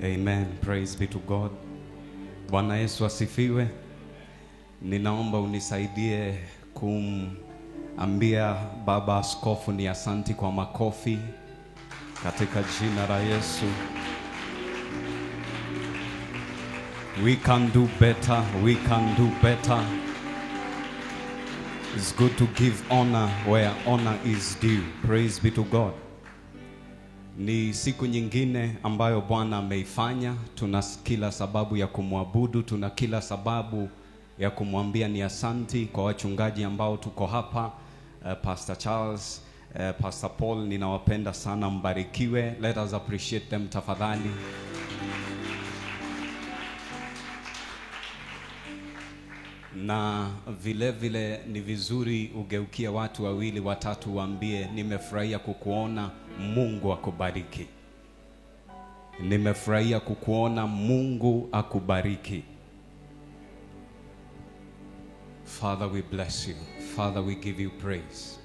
Amen. Praise be to God. Bwana Yesu asifiwe. Ninaomba unisaidie kumambia Baba Askofu ni asanti kwa makofi katika jina la Yesu. We can do better. We can do better. It's good to give honor where honor is due. Praise be to God. Ni siku nyingine ambayo Bwana ameifanya. Tuna kila sababu ya kumwabudu, tuna kila sababu ya kumwambia ni asanti kwa wachungaji ambao tuko hapa. Pastor Charles, Pastor Paul, ninawapenda sana, mbarikiwe. Let us appreciate them tafadhali. Na vile vile ni vizuri ugeukie watu wawili watatu waambie, nimefurahia kukuona, Mungu akubariki. Nimefurahia kukuona, Mungu akubariki. Father, we bless you. Father, we give you praise.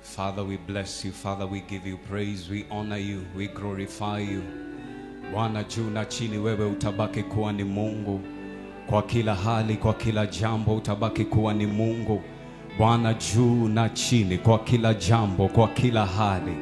Father, we bless you. Father, we give you praise. We honor you. We glorify you. Bwana, juu na chini wewe utabaki kuwa ni Mungu. Kwa kila hali, kwa kila jambo utabaki kuwa ni Mungu. Bwana, juu na chini, kwa kila jambo, kwa kila hali.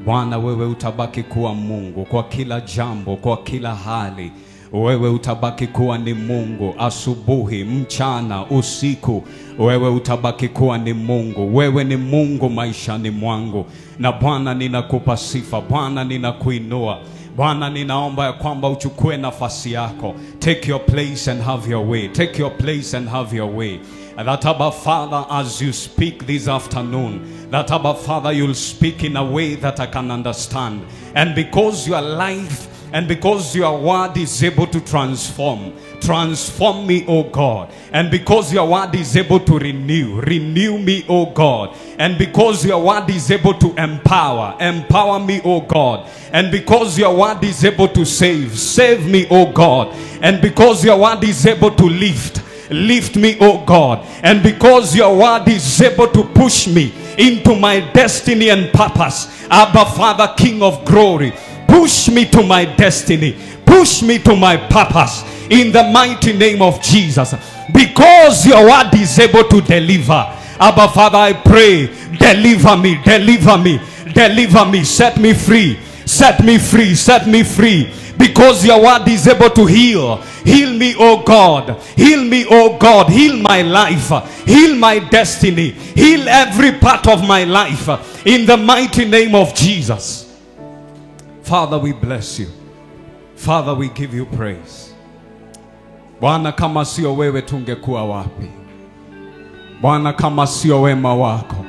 Bwana, wewe utabaki kuwa Mungu. Kwa kila jambo, kwa kila hali. Wewe utabaki kuwa ni Mungu. Asubuhi, mchana, usiku, wewe utabaki kuwa ni Mungu. Wewe ni Mungu maishani mwangu. Na Bwana, ninakupa sifa. Bwana, ninakuinua. Bwana, ninaomba ya kwamba uchukue nafasi yako. Take your place and have your way. Take your place and have your way. And that, Abba Father, as you speak this afternoon, that, Abba Father, you'll speak in a way that I can understand. And because your life and because your word is able to transform, transform me, O God. And because your word is able to renew, renew me, O God. And because your word is able to empower, empower me, O God. And because your word is able to save, save me, O God. And because your word is able to lift, lift me, O God. And because your word is able to push me into my destiny and purpose, Abba Father, King of glory, push me to my destiny. Push me to my purpose. In the mighty name of Jesus. Because your word is able to deliver. Abba Father, I pray, deliver me, deliver me, deliver me. Set me free, set me free, set me free. Because your word is able to heal. Heal me, O God. Heal me, O God. Heal my life. Heal my destiny. Heal every part of my life. In the mighty name of Jesus. Father, we bless you. Father, we give you praise. Bwana, kama sio wewe tungekuwa wapi? Bwana, kama sio wema wako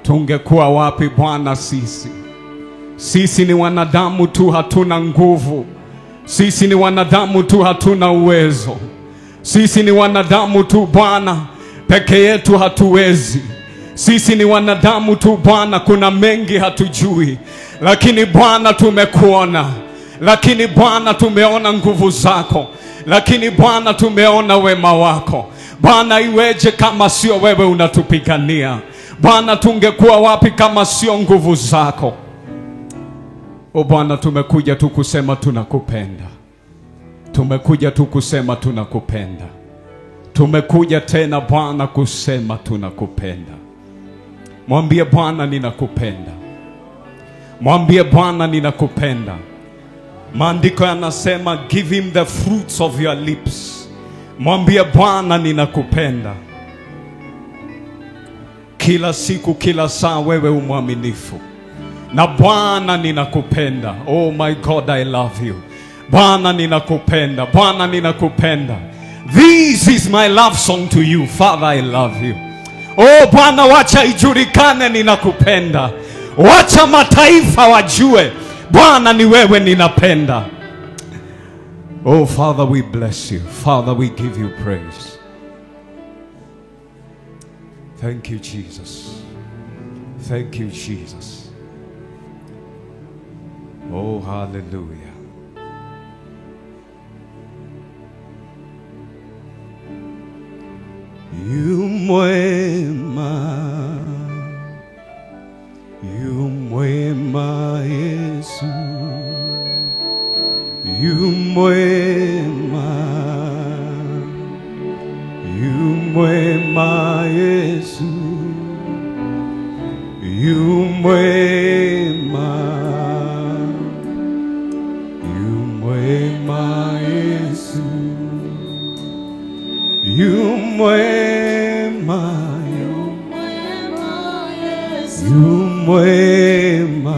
tungekuwa wapi? Bwana, sisi ni wanadamu tu, hatuna nguvu. Sisi ni wanadamu tu, hatuna uwezo. Sisi ni wanadamu tu Bwana, peke yetu hatuwezi. Sisi ni wanadamu tu Bwana, kuna mengi hatujui. Lakini Bwana tumekuona. Lakini Bwana tumeona nguvu zako. Lakini Bwana tumeona wema wako. Bwana, iweje kama sio wewe unatupigania? Bwana, tungekuwa wapi kama sio nguvu zako? O Bwana, tumekuja tu kusema tunakupenda. Tumekuja tu kusema tunakupenda. Tumekuja tena Bwana kusema tunakupenda. Mwambie Bwana ninakupenda. Mwambie Bwana ninakupenda. Maandiko yanasema give him the fruits of your lips. Mwambie Bwana ninakupenda. Kila siku, kila saa wewe umwaminifu. Na Bwana ninakupenda. Oh my God, I love you. Bwana ninakupenda. Bwana ninakupenda. This is my love song to you. Father, I love you. Oh Bwana, wacha ijulikane ninakupenda. Wacha mataifa wajue Bwana ni wewe ninapenda. Oh Father, we bless you. Father, we give you praise. Thank you, Jesus. Thank you, Jesus. Oh, hallelujah. Yu mwema, yu mwema Yesu. mwema Yesu, yu mwema, yu mwema Yesu, yu mwema, yu mwema Yesu, yu mwema,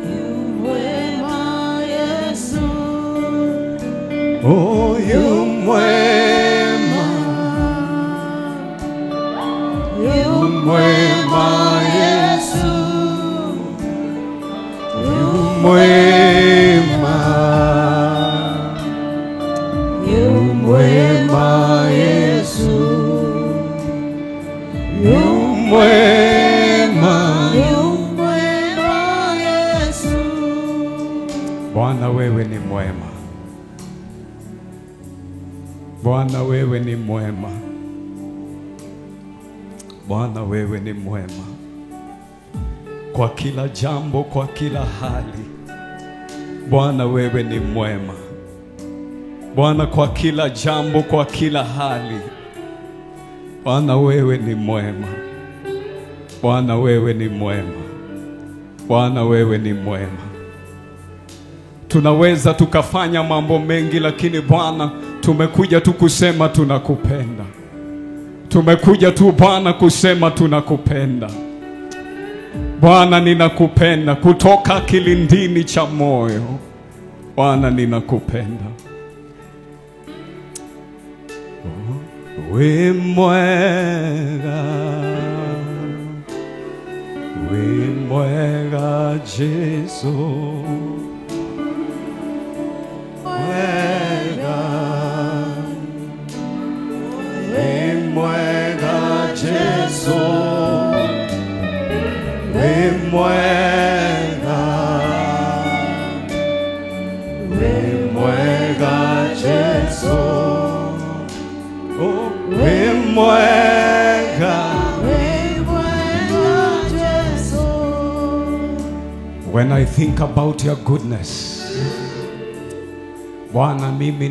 yu mwema Yesu, oh yu mwema, yu mwema Yesu, yu mwema, yu mwema Yesu, yu mwema, yu mwema Yesu. Bwana wewe ni mwema. Bwana wewe ni mwema. Bwana wewe ni mwema. Kwa kila jambo, kwa kila hali. Bwana wewe ni mwema. Bwana kwa kila jambo, kwa kila hali. Bwana wewe ni mwema. Bwana wewe ni mwema. Bwana wewe ni mwema. Tunaweza tukafanya mambo mengi, lakini Bwana tumekuja tu kusema tunakupenda. Tumekuja tu Bwana kusema tunakupenda. Bwana ninakupenda kutoka kilindini cha moyo. Bwana ninakupenda. We mwega, we mwega Jesu, mwega, we mwega Jesu, we mwega, we mwega Jesu, oh we mwega, We mwema Yesu. When I think about your goodness, Bwana mimi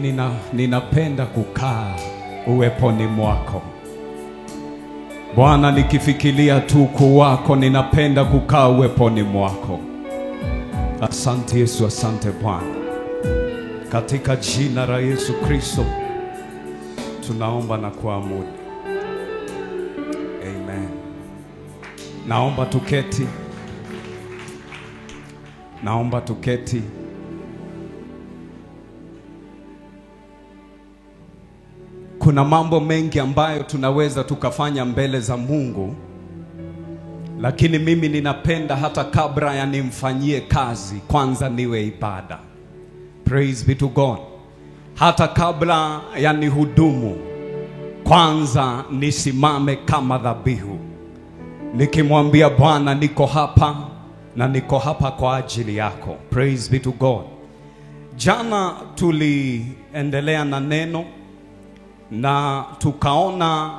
ninapenda kukaa uweponi mwako. Bwana nikifikiria tu ukuu wako, ninapenda kukaa uweponi mwako. Asante Yesu, asante Bwana. Katika jina la Yesu Kristo tunaomba na kuamudu. Amen. Naomba tuketi. Naomba tuketi. Kuna mambo mengi ambayo tunaweza tukafanya mbele za Mungu, lakini mimi ninapenda hata kabla ya nimfanyie kazi, kwanza niwe ibada. Praise be to God. Hata kabla ya nihudumu, kwanza nisimame kama dhabihu, nikimwambia Bwana niko hapa na niko hapa kwa ajili yako. Praise be to God. Jana tuliendelea na neno na tukaona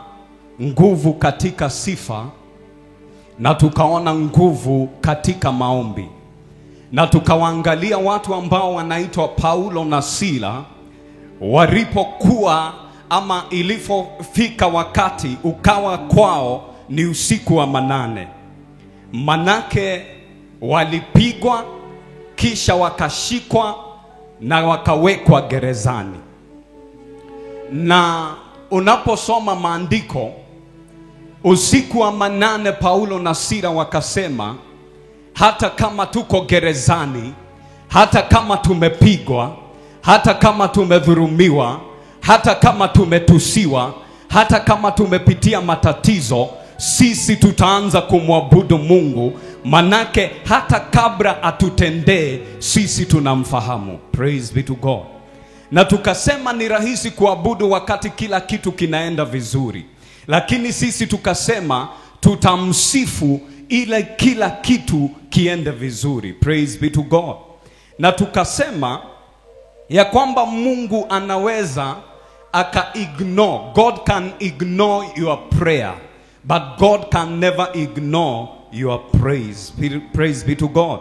nguvu katika sifa, na tukaona nguvu katika maombi, na tukawaangalia watu ambao wanaitwa Paulo na Sila walipokuwa ama ilipofika wakati ukawa kwao ni usiku wa manane. Manake walipigwa kisha wakashikwa na wakawekwa gerezani. Na unaposoma maandiko, usiku wa manane Paulo na Sila wakasema, hata kama tuko gerezani, hata kama tumepigwa, hata kama tumedhulumiwa, hata kama tumetusiwa, hata kama tumepitia matatizo, sisi tutaanza kumwabudu Mungu, manake hata kabla atutendee sisi tunamfahamu. Praise be to God. Na tukasema ni rahisi kuabudu wakati kila kitu kinaenda vizuri, lakini sisi tukasema tutamsifu ile kila kitu kiende vizuri. Praise be to God. Na tukasema ya kwamba Mungu anaweza aka ignore. God can ignore your prayer, but God can never ignore your praise. Praise be to God.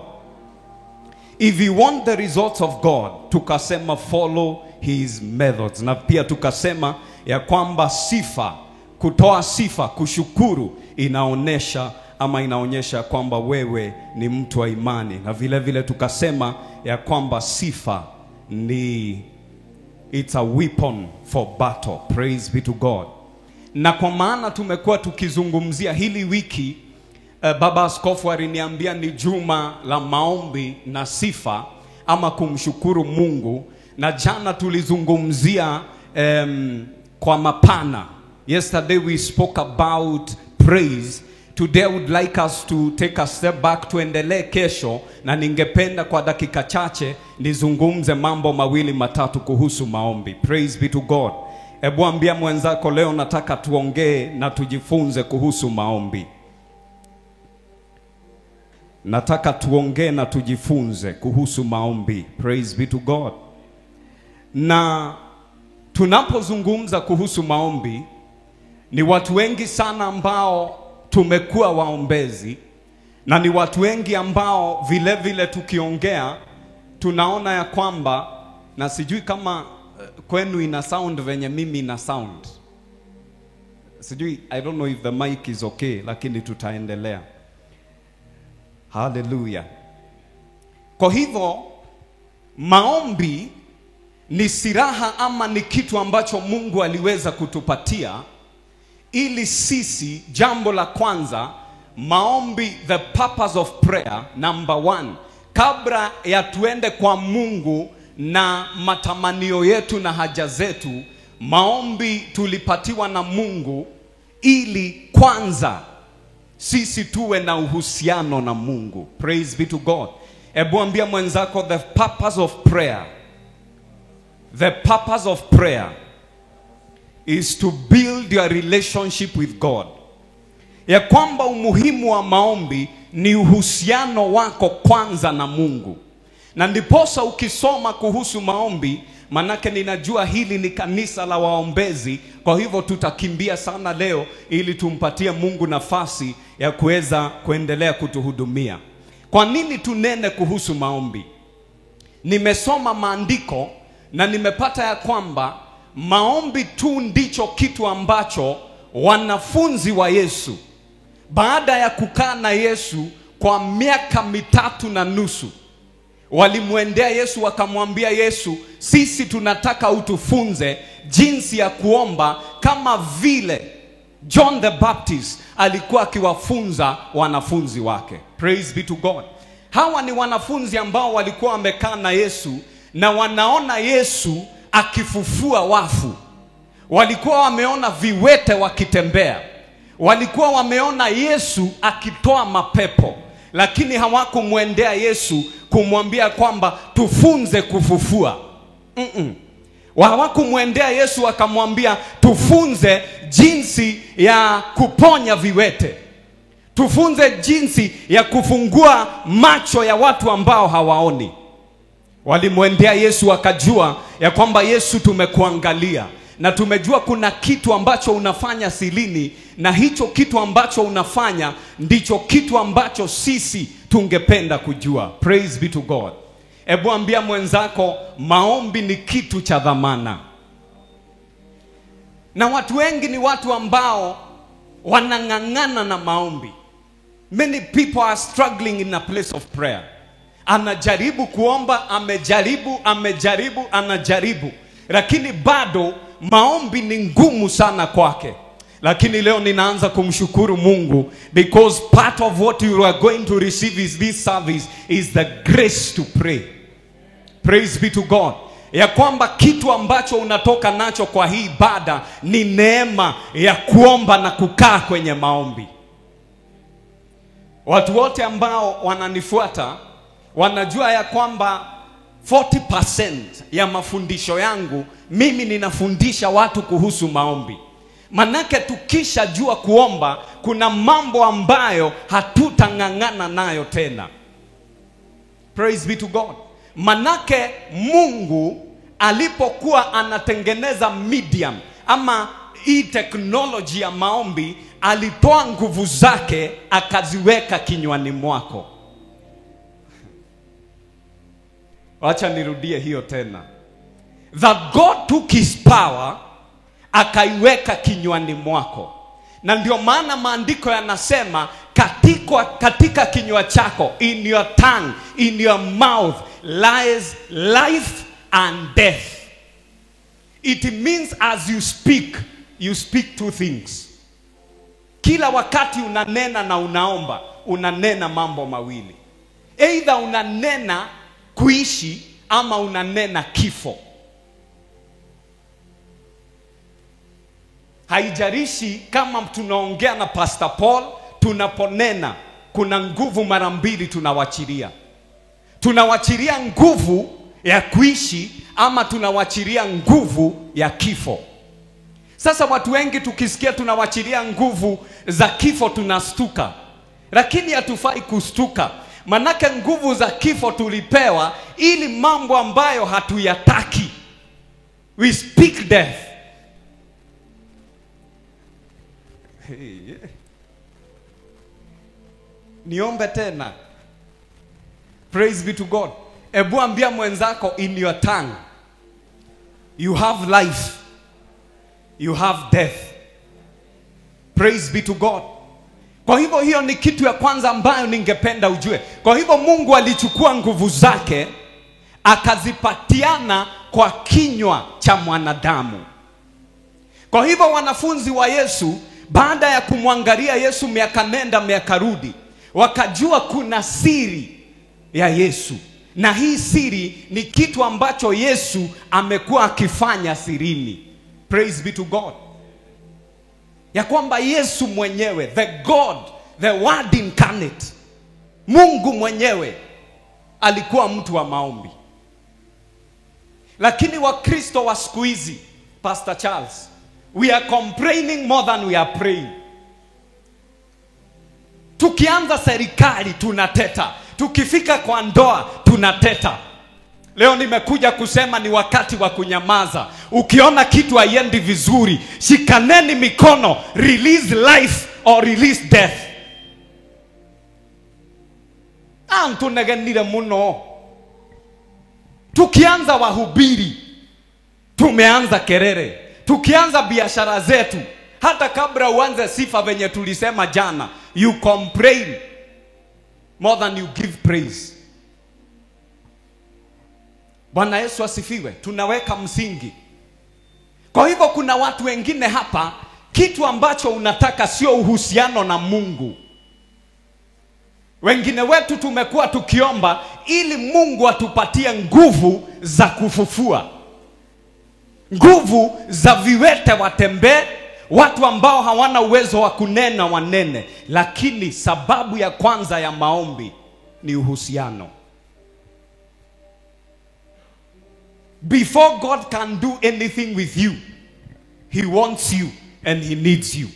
If you want the results of God, tukasema follow his methods. Na pia tukasema ya kwamba sifa, kutoa sifa, kushukuru inaonesha ama inaonyesha kwamba wewe ni mtu wa imani. Na vile vile tukasema ya kwamba sifa ni it's a weapon for battle. Praise be to God. Na kwa maana tumekuwa tukizungumzia hili wiki, Baba Askofu aliniambia ni juma la maombi na sifa ama kumshukuru Mungu. Na jana tulizungumzia kwa mapana. Yesterday we spoke about praise. Today I would like us to take a step back, tuendelee kesho, na ningependa kwa dakika chache nizungumze mambo mawili matatu kuhusu maombi. Praise be to God. Ebu ambia mwenzako leo nataka tuongee na tujifunze kuhusu maombi. Nataka tuongee na tujifunze kuhusu maombi. Praise be to God. Na tunapozungumza kuhusu maombi, ni watu wengi sana ambao tumekuwa waombezi, na ni watu wengi ambao vile vile tukiongea tunaona ya kwamba, na sijui kama kwenu ina sound venye mimi ina sound. Sijui, I don't know if the mic is okay, lakini tutaendelea. Hallelujah. Kwa hivyo maombi ni silaha ama ni kitu ambacho Mungu aliweza kutupatia ili sisi, jambo la kwanza, maombi, the purpose of prayer number one, kabla ya tuende kwa Mungu na matamanio yetu na haja zetu, maombi tulipatiwa na Mungu ili kwanza sisi tuwe na uhusiano na Mungu. Praise be to God. Ebu ambia mwenzako, the purpose of prayer. The purpose of prayer is to build your relationship with God. Ya kwamba umuhimu wa maombi ni uhusiano wako kwanza na Mungu. Na ndiposa ukisoma kuhusu maombi, manake ninajua hili ni kanisa la waombezi, kwa hivyo tutakimbia sana leo ili tumpatie Mungu nafasi ya kuweza kuendelea kutuhudumia. Kwa nini tunene kuhusu maombi? Nimesoma maandiko na nimepata ya kwamba maombi tu ndicho kitu ambacho wanafunzi wa Yesu, baada ya kukaa na Yesu kwa miaka 3.5, walimwendea Yesu wakamwambia Yesu, sisi tunataka utufunze jinsi ya kuomba kama vile John the Baptist alikuwa akiwafunza wanafunzi wake. Praise be to God. Hawa ni wanafunzi ambao walikuwa wamekaa na Yesu na wanaona Yesu akifufua wafu. Walikuwa wameona viwete wakitembea. Walikuwa wameona Yesu akitoa mapepo. Lakini hawakumwendea Yesu kumwambia kwamba tufunze kufufua. Hawakumwendea Yesu akamwambia tufunze jinsi ya kuponya viwete. Tufunze jinsi ya kufungua macho ya watu ambao hawaoni. Walimwendea Yesu akajua ya kwamba Yesu, tumekuangalia na tumejua kuna kitu ambacho unafanya silini, na hicho kitu ambacho unafanya ndicho kitu ambacho sisi tungependa kujua. Praise be to God. Ebu ambia mwenzako, maombi ni kitu cha dhamana. Na watu wengi ni watu ambao wanang'ang'ana na maombi. Many people are struggling in a place of prayer. Anajaribu kuomba, amejaribu, amejaribu, anajaribu, lakini bado maombi ni ngumu sana kwake. Lakini leo ninaanza kumshukuru Mungu, because part of what you are going to receive is this service is the grace to pray. Praise be to God. Ya kwamba kitu ambacho unatoka nacho kwa hii ibada ni neema ya kuomba na kukaa kwenye maombi. Watu wote ambao wananifuata wanajua ya kwamba 40% ya mafundisho yangu mimi ninafundisha watu kuhusu maombi. Manake tukishajua kuomba, kuna mambo ambayo hatutang'ang'ana nayo tena. Praise be to God. Manake Mungu alipokuwa anatengeneza medium ama hii teknoloji ya maombi, alitoa nguvu zake akaziweka kinywani mwako. Wacha nirudie hiyo tena. That God took his power akaiweka kinywani mwako. Na ndio maana maandiko yanasema katika kinywa chako, in your tongue, in your mouth lies life and death. It means as you speak, you speak two things. Kila wakati unanena na unaomba, unanena mambo mawili. Either unanena kuishi ama unanena kifo. Haijalishi kama tunaongea na Pastor Paul, tunaponena kuna nguvu mara mbili tunawachilia. Tunawachilia nguvu ya kuishi ama tunawachilia nguvu ya kifo. Sasa watu wengi tukisikia tunawachilia nguvu za kifo tunastuka. Lakini hatufai kustuka. Manake nguvu za kifo tulipewa ili mambo ambayo hatuyataki. We speak death. Hey, yeah. Niombe tena. Praise be to God. Ebu ambia mwenzako, in your tongue you have life, you have death. Praise be to God. Kwa hivyo hiyo ni kitu ya kwanza ambayo ningependa ujue. Kwa hivyo Mungu alichukua nguvu zake akazipatiana kwa kinywa cha mwanadamu. Kwa hivyo wanafunzi wa Yesu, baada ya kumwangalia Yesu miaka nenda miaka rudi, wakajua kuna siri ya Yesu. Na hii siri ni kitu ambacho Yesu amekuwa akifanya sirini. Praise be to God. Ya kwamba Yesu mwenyewe, the God, the Word incarnate, Mungu mwenyewe alikuwa mtu wa maombi. Lakini Wakristo wa siku hizi, Pastor Charles, we are complaining more than we are praying. Tukianza serikali tunateta, tukifika kwa ndoa tunateta. Leo nimekuja kusema ni wakati wa kunyamaza. Ukiona kitu haiendi vizuri, shikaneni mikono, release life or release death. Antunegenire muno. Tukianza wahubiri, tumeanza kelele. Tukianza biashara zetu, hata kabla uanze sifa venye tulisema jana, you complain more than you give praise. Bwana Yesu asifiwe. Tunaweka msingi. Kwa hivyo kuna watu wengine hapa, kitu ambacho unataka sio uhusiano na Mungu. Wengine wetu tumekuwa tukiomba ili Mungu atupatie nguvu za kufufua, nguvu za viwete watembee, watu ambao hawana uwezo wa kunena wanene. Lakini sababu ya kwanza ya maombi ni uhusiano. Before God can do anything with you, he wants you and he needs you.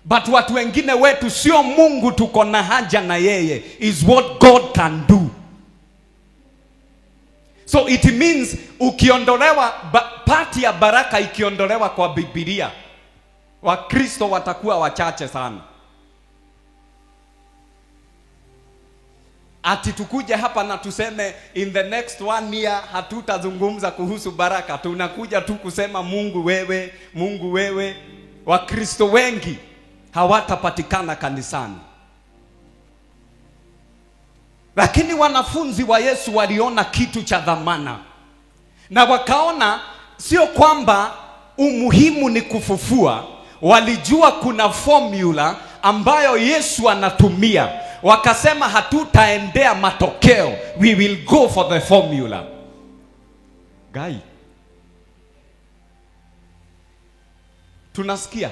But watu wengine wetu sio Mungu tuko na haja na yeye, is what God can do. So it means ukiondolewa pati ya baraka ikiondolewa kwa Biblia, Wakristo watakuwa wachache sana. Ati tukuje hapa na tuseme in the next 1 year hatutazungumza kuhusu baraka. Tunakuja tu kusema Mungu wewe, Mungu wewe. Wakristo wengi hawatapatikana kanisani. Lakini wanafunzi wa Yesu waliona kitu cha dhamana. Na wakaona sio kwamba umuhimu ni kufufua. Walijua kuna formula ambayo Yesu anatumia. Wakasema hatutaendea matokeo, we will go for the formula. Guy, tunasikia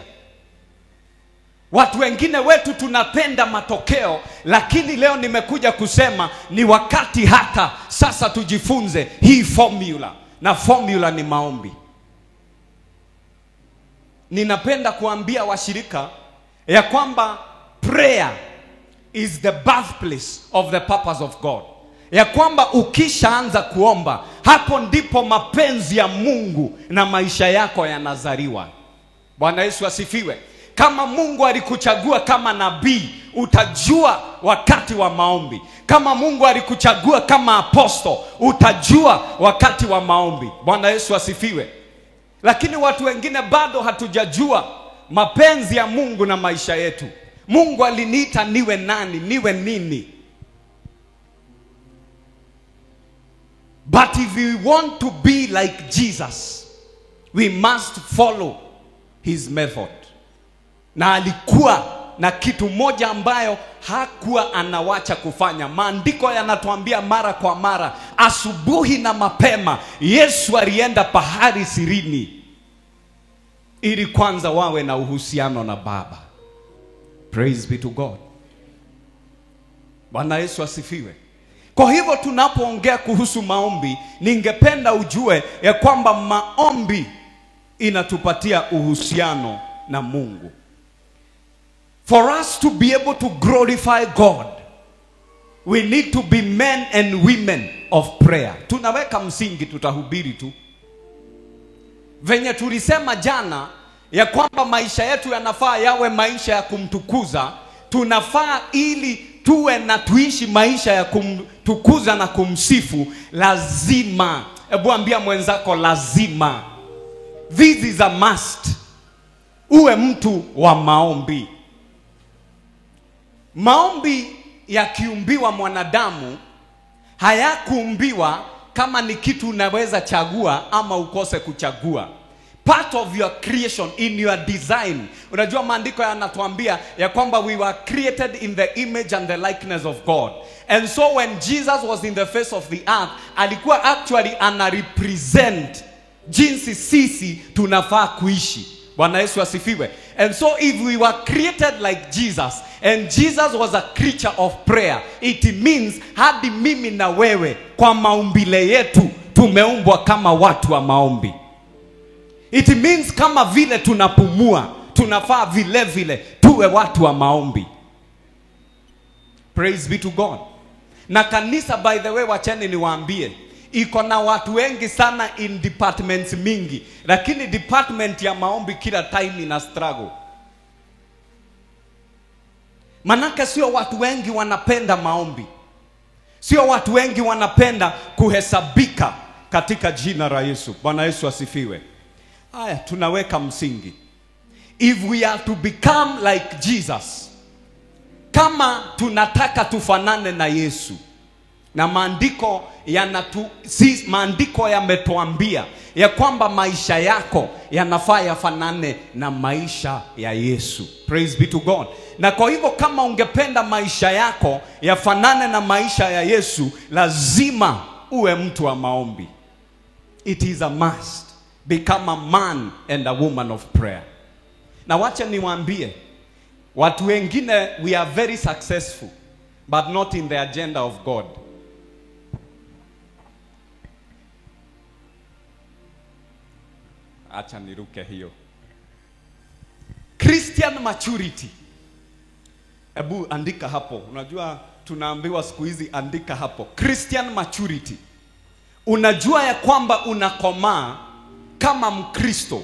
watu wengine wetu tunapenda matokeo, lakini leo nimekuja kusema ni wakati hata sasa tujifunze hii formula. Na formula ni maombi. Ninapenda kuambia washirika ya kwamba prayer is the birthplace of the purpose of God. Ya kwamba ukishaanza kuomba, hapo ndipo mapenzi ya Mungu na maisha yako yanazaliwa. Bwana Yesu asifiwe. Kama Mungu alikuchagua kama nabii, utajua wakati wa maombi. Kama Mungu alikuchagua kama apostle, utajua wakati wa maombi. Bwana Yesu asifiwe. Lakini watu wengine bado hatujajua mapenzi ya Mungu na maisha yetu. Mungu aliniita niwe nani, niwe nini? But if we want to be like Jesus, we must follow his method. Na alikuwa na kitu moja ambayo hakuwa anawacha kufanya. Maandiko yanatuambia mara kwa mara, asubuhi na mapema Yesu alienda pahali sirini ili kwanza wawe na uhusiano na Baba. Praise be to God. Bwana Yesu asifiwe. Kwa hivyo tunapoongea kuhusu maombi, ningependa ujue ya kwamba maombi inatupatia uhusiano na Mungu. For us to be able to glorify God, we need to be men and women of prayer. Tunaweka msingi, tutahubiri tu. Venye tulisema jana ya kwamba maisha yetu yanafaa yawe maisha ya kumtukuza, tunafaa ili tuwe na tuishi maisha ya kumtukuza na kumsifu, lazima. Hebu ambia mwenzako, lazima. This is a must. Uwe mtu wa maombi. Maombi yakiumbiwa mwanadamu, hayakuumbiwa kama ni kitu unaweza chagua ama ukose kuchagua. Part of your creation, in your design. Unajua maandiko yanatuambia ya kwamba we were created in the image and the likeness of God. And so when Jesus was in the face of the earth, alikuwa actually ana represent jinsi sisi tunafaa kuishi. Bwana Yesu asifiwe. And so if we were created like Jesus, and Jesus was a creature of prayer, it means hadi mimi na wewe kwa maumbile yetu tumeumbwa kama watu wa maombi. It means kama vile tunapumua, tunafaa vile vile tuwe watu wa maombi. Praise be to God. Na kanisa, by the way, wacheni niwaambie, iko na watu wengi sana in departments mingi, lakini department ya maombi kila time ina struggle. Manake sio watu wengi wanapenda maombi. Sio watu wengi wanapenda kuhesabika katika jina la Yesu. Bwana Yesu asifiwe. Aya, tunaweka msingi. If we are to become like Jesus, kama tunataka tufanane na Yesu, na maandiko yametuambia ya kwamba maisha yako yanafaa yafanane na maisha ya Yesu. Praise be to God. Na kwa hivyo kama ungependa maisha yako yafanane na maisha ya Yesu, lazima uwe mtu wa maombi. It is a must. Become a man and a woman of prayer. Na wacha niwaambie, watu wengine we are very successful, but not in the agenda of God. Acha niruke hiyo. Christian maturity. Ebu andika hapo. Unajua tunaambiwa siku hizi andika hapo. Christian maturity. Unajua ya kwamba unakomaa kama Mkristo.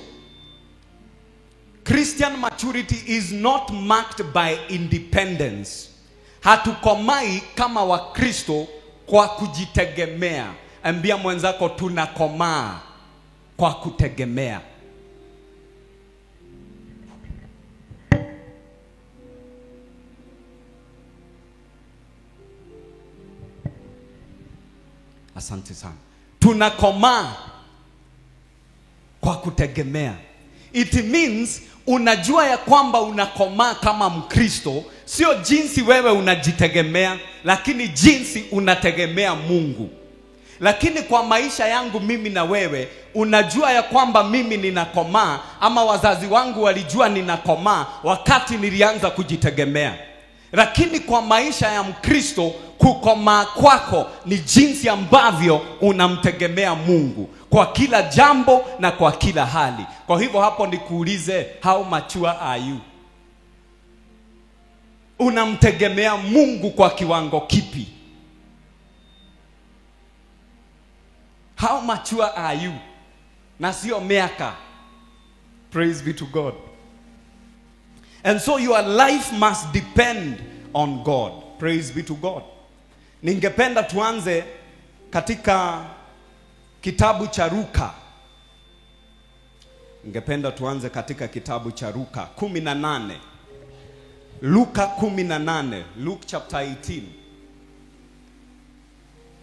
Christian maturity is not marked by independence. Hatukomai kama Wakristo kwa kujitegemea. Ambia mwenzako, tunakomaa kwa kutegemea. Asante sana. Tunakomaa kwa kutegemea. It means unajua ya kwamba unakomaa kama Mkristo, sio jinsi wewe unajitegemea, lakini jinsi unategemea Mungu. Lakini kwa maisha yangu mimi na wewe, unajua ya kwamba mimi ninakomaa, ama wazazi wangu walijua ninakomaa wakati nilianza kujitegemea. Lakini kwa maisha ya Mkristo, kukomaa kwako ni jinsi ambavyo unamtegemea Mungu kwa kila jambo na kwa kila hali. Kwa hivyo hapo nikuulize, how mature are you? Unamtegemea Mungu kwa kiwango kipi? How mature are you? Na sio miaka. Praise be to God. And so your life must depend on God. Praise be to God. Ningependa tuanze katika kitabu cha Luka. Ningependa tuanze katika kitabu cha Luka 18. Luka 18, Luke chapter 18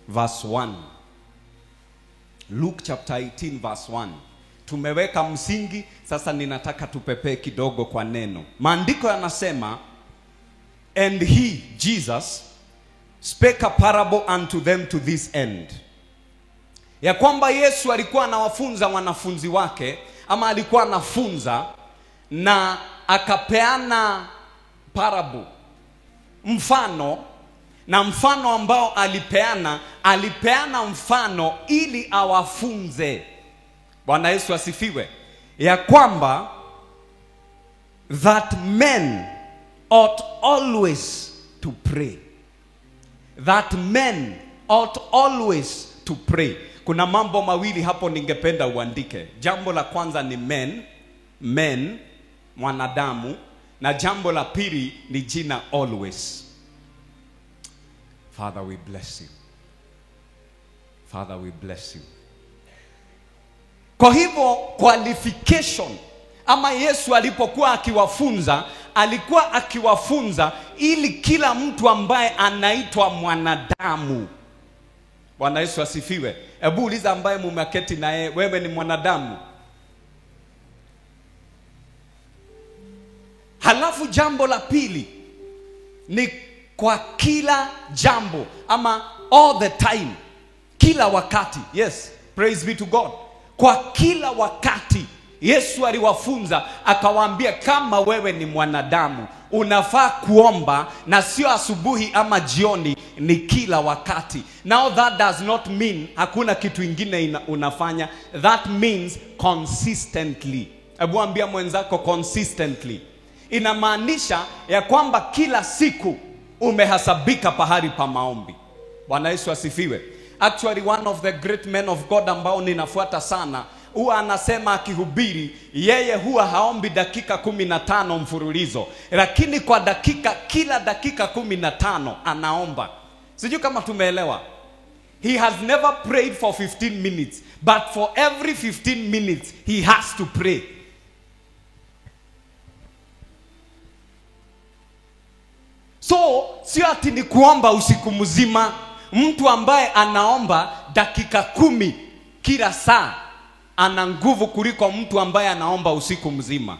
verse 1. Luke chapter 18 verse 1. Tumeweka msingi, sasa ninataka tupepee kidogo kwa neno. Maandiko yanasema, and he, Jesus, spake a parable unto them to this end. Ya kwamba Yesu alikuwa anawafunza wanafunzi wake, ama alikuwa anafunza na akapeana parable, mfano. Na mfano ambao alipeana, alipeana mfano ili awafunze. Bwana Yesu asifiwe. Ya kwamba that men ought always to pray. That men ought always to pray. Kuna mambo mawili hapo ningependa uandike. Jambo la kwanza ni men, men, mwanadamu, na jambo la pili ni jina always. Father, we bless you. Father, we bless you. Kwa hivyo qualification, ama Yesu alipokuwa akiwafunza, alikuwa akiwafunza ili kila mtu ambaye anaitwa mwanadamu. Bwana Yesu asifiwe. Hebu uliza ambaye mumeketi naye, wewe ni mwanadamu? Halafu jambo la pili ni kwa kila jambo, ama all the time, kila wakati. Yes, praise be to God. Kwa kila wakati Yesu aliwafunza akawaambia, kama wewe ni mwanadamu unafaa kuomba, na sio asubuhi ama jioni, ni kila wakati. Now that does not mean hakuna kitu ingine unafanya. That means consistently. Hebu ambia mwenzako consistently. Inamaanisha ya kwamba kila siku umehasabika pahali pa maombi. Bwana Yesu asifiwe. Actually, one of the great men of God ambao ninafuata sana, huwa anasema akihubiri, yeye huwa haombi dakika 15 mfululizo, lakini kwa dakika, kila dakika 15 anaomba. Sijui kama tumeelewa. He has never prayed for 15 minutes, but for every 15 minutes he has to pray. So, sio ati ni kuomba usiku mzima. Mtu ambaye anaomba dakika 10 kila saa ana nguvu kuliko mtu ambaye anaomba usiku mzima.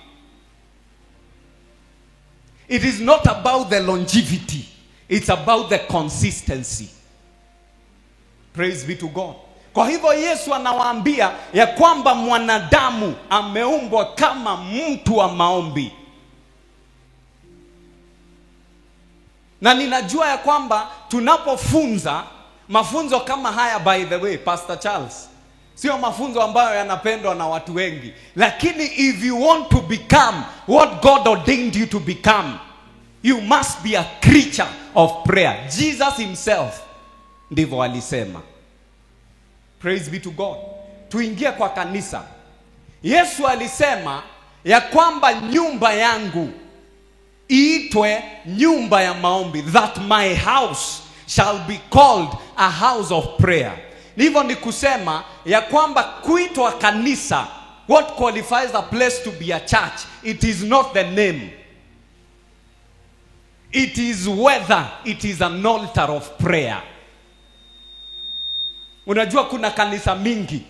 It is not about the longevity, it's about the consistency. Praise be to God. Kwa hivyo Yesu anawaambia ya kwamba mwanadamu ameumbwa kama mtu wa maombi. Na ninajua ya kwamba tunapofunza mafunzo kama haya, by the way, Pastor Charles, sio mafunzo ambayo yanapendwa na watu wengi, lakini if you want to become what God ordained you to become, you must be a creature of prayer. Jesus himself ndivyo alisema. Praise be to God. Tuingie kwa kanisa. Yesu alisema ya kwamba nyumba yangu iitwe nyumba ya maombi, that my house shall be called a house of prayer. Hivyo ni kusema ya kwamba kuitwa kanisa, what qualifies a place to be a church, it is not the name. It is whether it is an altar of prayer. Unajua kuna kanisa mingi,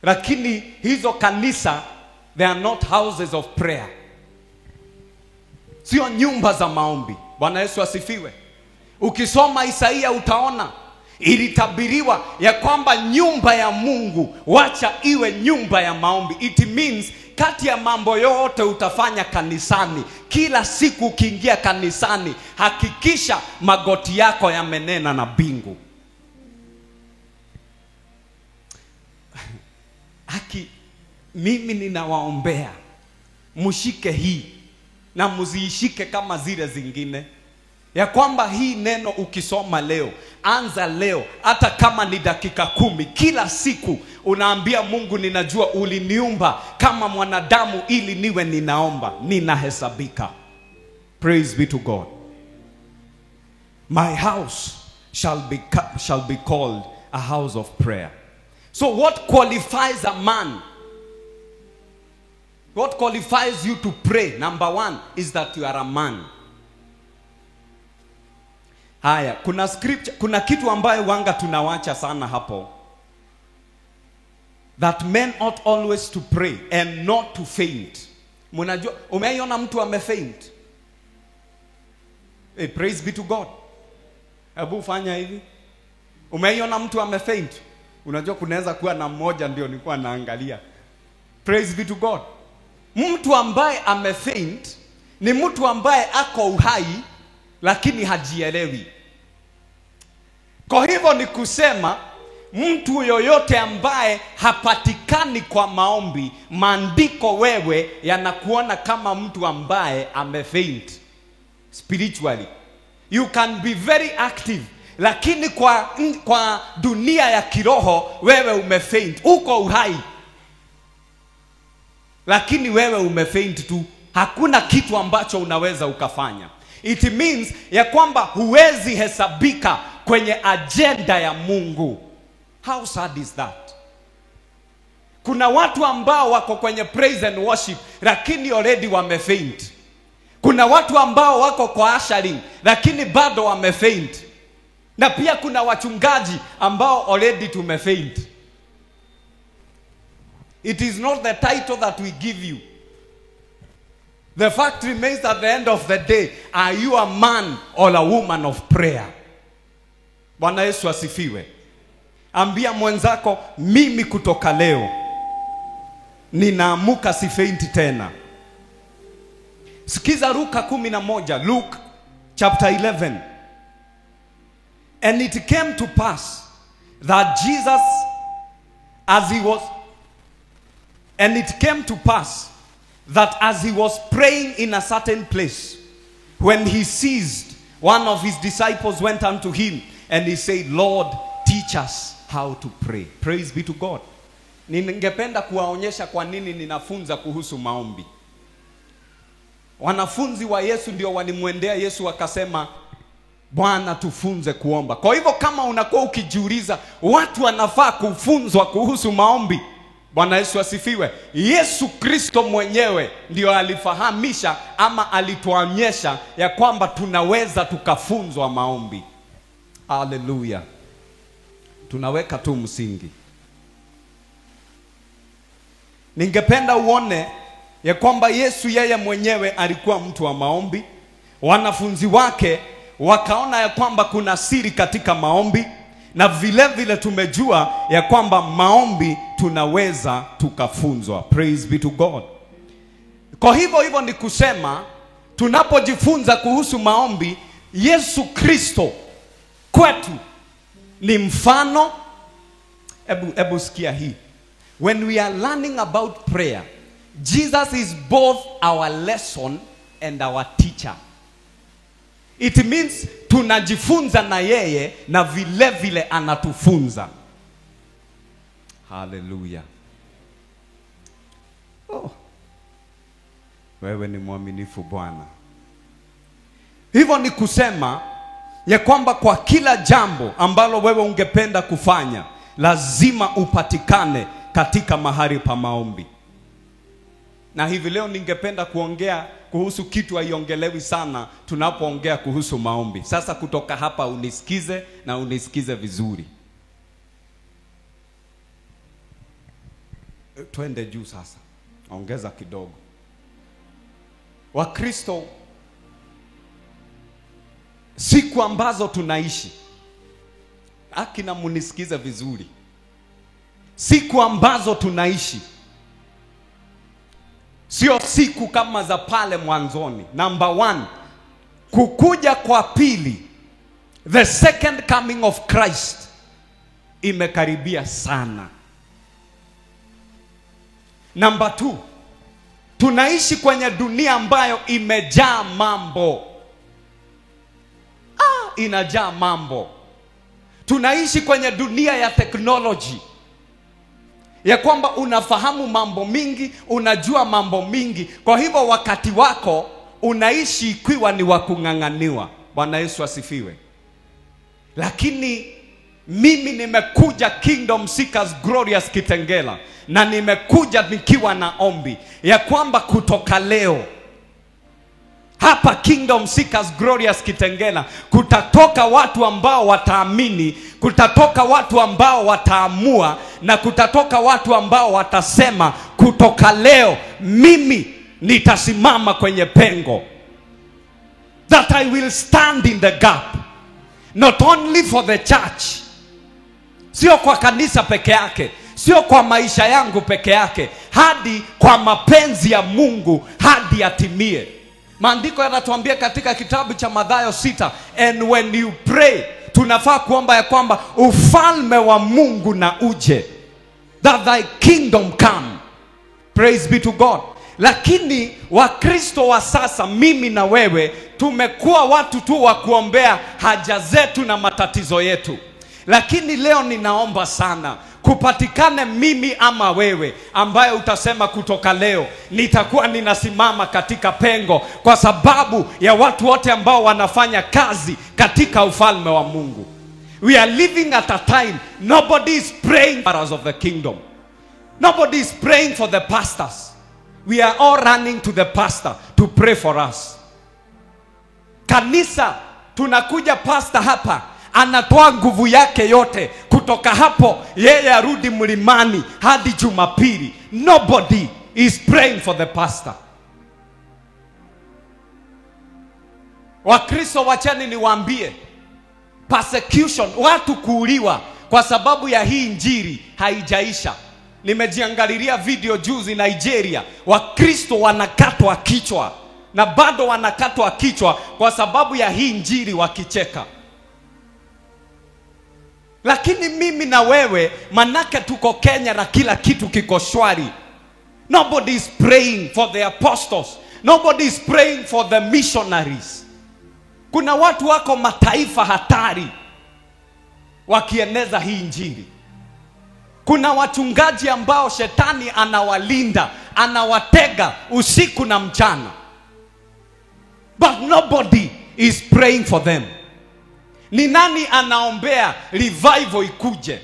lakini hizo kanisa, they are not houses of prayer. Sio nyumba za maombi. Bwana Yesu asifiwe. Ukisoma Isaia utaona ilitabiriwa ya kwamba nyumba ya Mungu wacha iwe nyumba ya maombi. It means kati ya mambo yote utafanya kanisani, kila siku ukiingia kanisani, hakikisha magoti yako yamenena na mbingu. Haki, mimi ninawaombea mshike hii na mziishike kama zile zingine, ya kwamba hii neno ukisoma leo, anza leo, hata kama ni dakika 10 kila siku unaambia Mungu, ninajua uliniumba kama mwanadamu ili niwe ninaomba, ninahesabika. Praise be to God. My house shall be called a house of prayer. So what qualifies a man What qualifies you to pray, number one, is that you are a man. Haya, kuna scripture, kuna kitu ambayo wanga tunawacha sana hapo. That men ought always to pray and not to faint. Mnajua, umeiona mtu amefaint? Hey, praise be to God. Hebu fanya hivi. Umeiona mtu amefaint? Unajua kunaweza kuwa na mmoja ndio nilikuwa naangalia. Praise be to God. Mtu ambaye amefaint ni mtu ambaye ako uhai lakini hajielewi. Kwa hivyo ni kusema mtu yoyote ambaye hapatikani kwa maombi, maandiko wewe yanakuona kama mtu ambaye amefaint spiritually. You can be very active, lakini kwa dunia ya kiroho wewe umefaint. Uko uhai lakini wewe umefaint tu. Hakuna kitu ambacho unaweza ukafanya. It means ya kwamba huwezi hesabika kwenye agenda ya Mungu. How sad is that? Kuna watu ambao wako kwenye praise and worship lakini already wamefaint. Kuna watu ambao wako kwa ushering lakini bado wamefaint. Na pia kuna wachungaji ambao already tumefaint. It is not the title that we give you. The fact remains at the end of the day, are you a man or a woman of prayer? Bwana Yesu asifiwe. Ambia mwenzako, mimi kutoka leo ninaamuka sifaint tena. Sikiza Luka 11, Luke chapter 11. And it came to pass that Jesus, as he was, and it came to pass that as he was praying in a certain place, when he ceased, one of his disciples went unto him and he said, Lord, teach us how to pray. Praise be to God. Ningependa kuwaonyesha kwa nini ninafunza kuhusu maombi. Wanafunzi wa Yesu ndio walimwendea Yesu wakasema, Bwana tufunze kuomba. Kwa hivyo kama unakuwa ukijiuliza watu wanafaa kufunzwa kuhusu maombi, Bwana Yesu asifiwe. Yesu Kristo mwenyewe ndio alifahamisha ama alituonyesha ya kwamba tunaweza tukafunzwa maombi. Hallelujah. Tunaweka tu msingi. Ningependa uone ya kwamba Yesu yeye mwenyewe alikuwa mtu wa maombi. Wanafunzi wake wakaona ya kwamba kuna siri katika maombi, na vile vile tumejua ya kwamba maombi tunaweza tukafunzwa. Praise be to God. Kwa hivyo hivyo ni kusema tunapojifunza kuhusu maombi, Yesu Kristo kwetu ni mfano. Ebu sikia hii. When we are learning about prayer, Jesus is both our lesson and our teacher. It means tunajifunza na yeye na vile vile anatufunza. Hallelujah. Oh. Wewe ni mwaminifu Bwana. Hivyo ni kusema ya kwamba kwa kila jambo ambalo wewe ungependa kufanya, lazima upatikane katika mahali pa maombi. Na hivi leo ningependa kuongea kuhusu kitu haiongelewi sana tunapoongea kuhusu maombi. Sasa kutoka hapa unisikize na unisikize vizuri. Twende juu sasa. Ongeza kidogo. Wakristo, siku ambazo tunaishi, akina munisikize vizuri. Siku ambazo tunaishi sio siku kama za pale mwanzoni. Number one, kukuja kwa pili, the second coming of Christ, imekaribia sana. Number two, tunaishi kwenye dunia ambayo imejaa mambo. Inajaa mambo. Tunaishi kwenye dunia ya technology, ya kwamba unafahamu mambo mingi, unajua mambo mingi. Kwa hivyo wakati wako unaishi ikiwa ni wa kung'ang'aniwa. Bwana Yesu asifiwe. Lakini Mimi nimekuja Kingdom Seekers Glorious Kitengela, na nimekuja nikiwa na ombi ya kwamba kutoka leo hapa Kingdom Seekers Glorious Kitengela kutatoka watu ambao wataamini, kutatoka watu ambao wataamua, na kutatoka watu ambao watasema kutoka leo mimi nitasimama kwenye pengo. That I will stand in the gap. Not only for the church. Sio kwa kanisa peke yake, sio kwa maisha yangu peke yake, hadi kwa mapenzi ya Mungu hadi yatimie. Maandiko yanatuambia katika kitabu cha Mathayo 6, and when you pray, tunafaa kuomba ya kwamba ufalme wa Mungu na uje, that thy kingdom come. Praise be to God. Lakini Wakristo wa sasa, mimi na wewe, tumekuwa watu tu wa kuombea haja zetu na matatizo yetu. Lakini leo ninaomba sana kupatikane mimi ama wewe ambaye utasema kutoka leo nitakuwa ninasimama katika pengo kwa sababu ya watu wote ambao wanafanya kazi katika ufalme wa Mungu. We are living at a time nobody is praying for us of the kingdom. Nobody is praying for the pastors. We are all running to the pastor to pray for us. Kanisa tunakuja pastor hapa anatoa nguvu yake yote, kutoka hapo yeye arudi mlimani hadi Jumapili. Nobody is praying for the pastor. Wakristo wacheni niwaambie, persecution, watu kuuliwa kwa sababu ya hii injili haijaisha. Nimejiangalilia video juzi Nigeria, Wakristo wanakatwa kichwa na bado wanakatwa kichwa kwa sababu ya hii injili wakicheka. Lakini mimi na wewe, manake tuko Kenya na kila kitu kiko shwari. Nobody is praying for the apostles. Nobody is praying for the missionaries. Kuna watu wako mataifa hatari wakieneza hii injili. Kuna wachungaji ambao shetani anawalinda, anawatega usiku na mchana. But nobody is praying for them. Ni nani anaombea revival ikuje?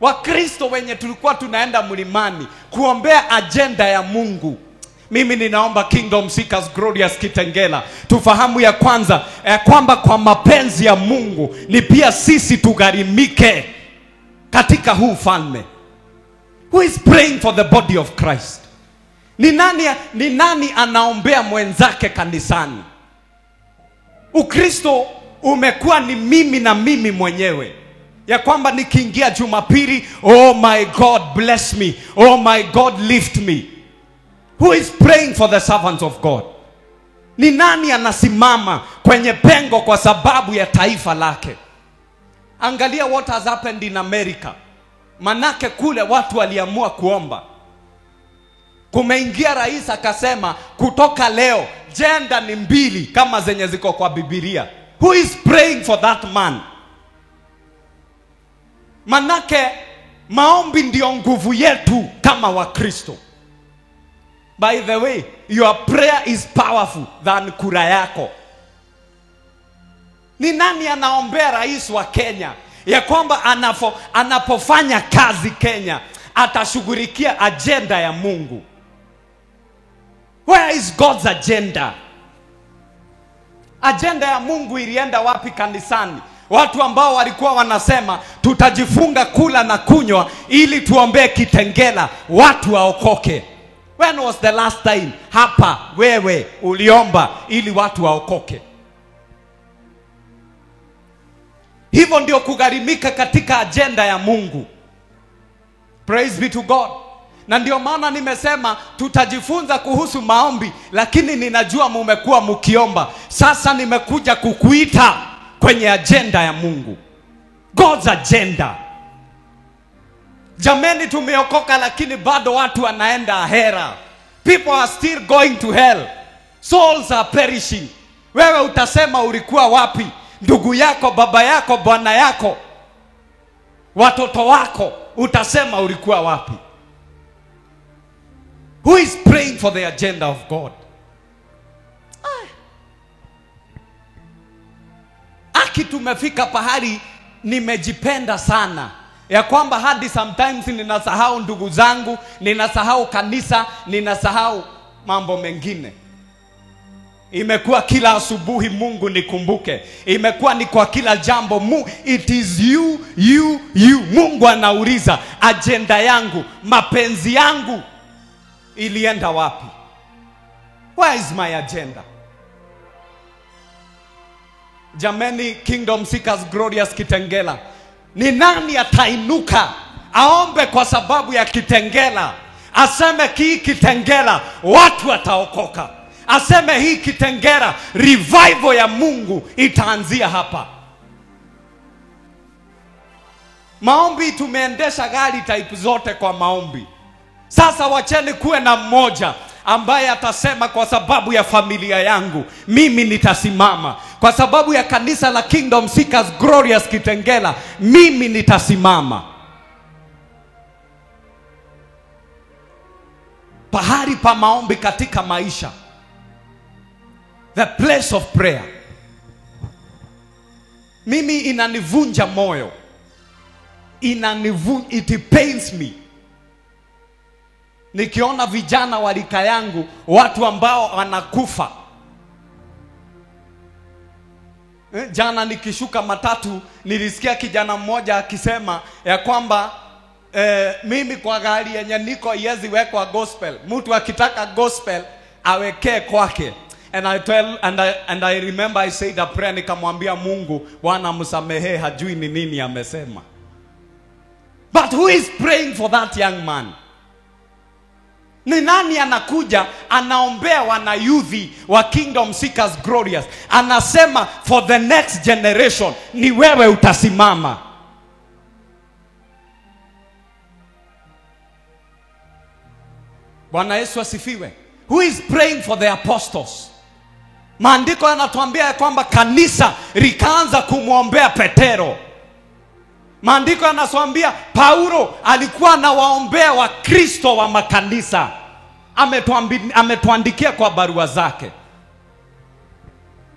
Wakristo wenye tulikuwa tunaenda mlimani kuombea agenda ya Mungu. Mimi ninaomba Kingdom Seekers Glorious Kitengela tufahamu ya kwanza ya kwamba kwa mapenzi ya Mungu ni pia sisi tugharimike katika huu ufalme. Who is praying for the body of Christ? Ni nani anaombea mwenzake kanisani? Ukristo umekuwa ni mimi na mimi mwenyewe. Ya kwamba nikiingia Jumapili, oh my God bless me, oh my God lift me. Who is praying for the servants of God? Ni nani anasimama kwenye pengo kwa sababu ya taifa lake? Angalia what has happened in America. Manake kule watu waliamua kuomba. Kumeingia rais akasema kutoka leo gender ni 2 kama zenye ziko kwa Biblia. Who is praying for that man? Manake maombi ndio nguvu yetu kama Wakristo. By the way, your prayer is powerful than kura yako. Ni nani anaombea rais wa Kenya ya kwamba anapofanya kazi Kenya atashughulikia agenda ya Mungu? Where is God's agenda? Agenda ya Mungu ilienda wapi kanisani? Watu ambao walikuwa wanasema tutajifunga kula na kunywa ili tuombee Kitengela watu waokoke. When was the last time hapa wewe uliomba ili watu waokoke? Hivyo ndio kugharimika katika agenda ya Mungu. Praise be to God. Na ndio maana nimesema tutajifunza kuhusu maombi, lakini ninajua mumekuwa mkiomba. Sasa nimekuja kukuita kwenye agenda ya Mungu. God's agenda. Jameni, tumeokoka lakini bado watu wanaenda ahera. People are still going to hell. Souls are perishing. Wewe utasema ulikuwa wapi? Ndugu yako, baba yako, bwana yako, watoto wako, utasema ulikuwa wapi? Who is praying for the agenda of God? Aki tumefika pahali nimejipenda sana ya kwamba hadi sometimes ninasahau ndugu zangu, ninasahau kanisa, ninasahau mambo mengine. Imekuwa kila asubuhi Mungu nikumbuke. Imekuwa ni kwa kila jambo. It is you, you, you. Mungu anauliza agenda yangu, mapenzi yangu ilienda wapi? Where is my agenda? Jameni, Kingdom Seekers Glorious Kitengela, ni nani atainuka aombe kwa sababu ya Kitengela? Aseme hii Kitengela watu wataokoka. Aseme hii Kitengela revival ya Mungu itaanzia hapa. Maombi, tumeendesha gari type zote kwa maombi. Sasa wacheni kuwe na mmoja ambaye atasema kwa sababu ya familia yangu mimi nitasimama, kwa sababu ya kanisa la Kingdom Seekers Glorious Kitengela mimi nitasimama. Pahali pa maombi katika maisha, the place of prayer. Mimi inanivunja moyo, it pains me nikiona vijana wa rika yangu, watu ambao wanakufa. Jana nikishuka matatu nilisikia kijana mmoja akisema ya kwamba mimi kwa gari yenye niko haiwezi wekwa gospel. Mtu akitaka gospel awekee kwake. And I tell, and I remember I said a prayer, nikamwambia Mungu, Bwana msamehe, hajui ni nini amesema. But who is praying for that young man? Ni nani anakuja anaombea wanayuthi wa Kingdom Seekers Glorious? Anasema for the next generation ni wewe utasimama. Bwana Yesu asifiwe. Who is praying for the apostles? Maandiko yanatuambia ya kwamba kanisa likaanza kumwombea Petero. Maandiko yanatuambia Paulo alikuwa anawaombea Wakristo wa makanisa. Ametuandikia kwa barua zake.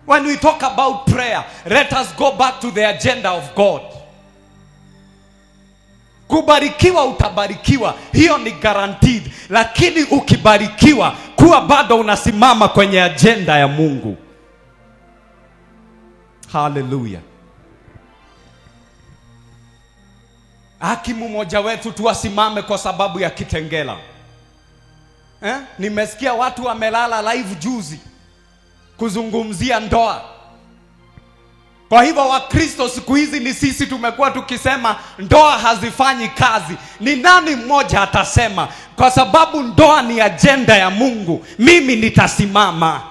When we talk about prayer, let us go back to the agenda of God. Kubarikiwa utabarikiwa, hiyo ni guaranteed. Lakini ukibarikiwa, kuwa bado unasimama kwenye agenda ya Mungu. Hallelujah. Hakimu mmoja wetu tuwasimame kwa sababu ya Kitengela. Nimesikia watu wamelala live juzi kuzungumzia ndoa. Kwa hivyo Wakristo siku hizi ni sisi tumekuwa tukisema ndoa hazifanyi kazi. Ni nani mmoja atasema kwa sababu ndoa ni agenda ya Mungu, mimi nitasimama?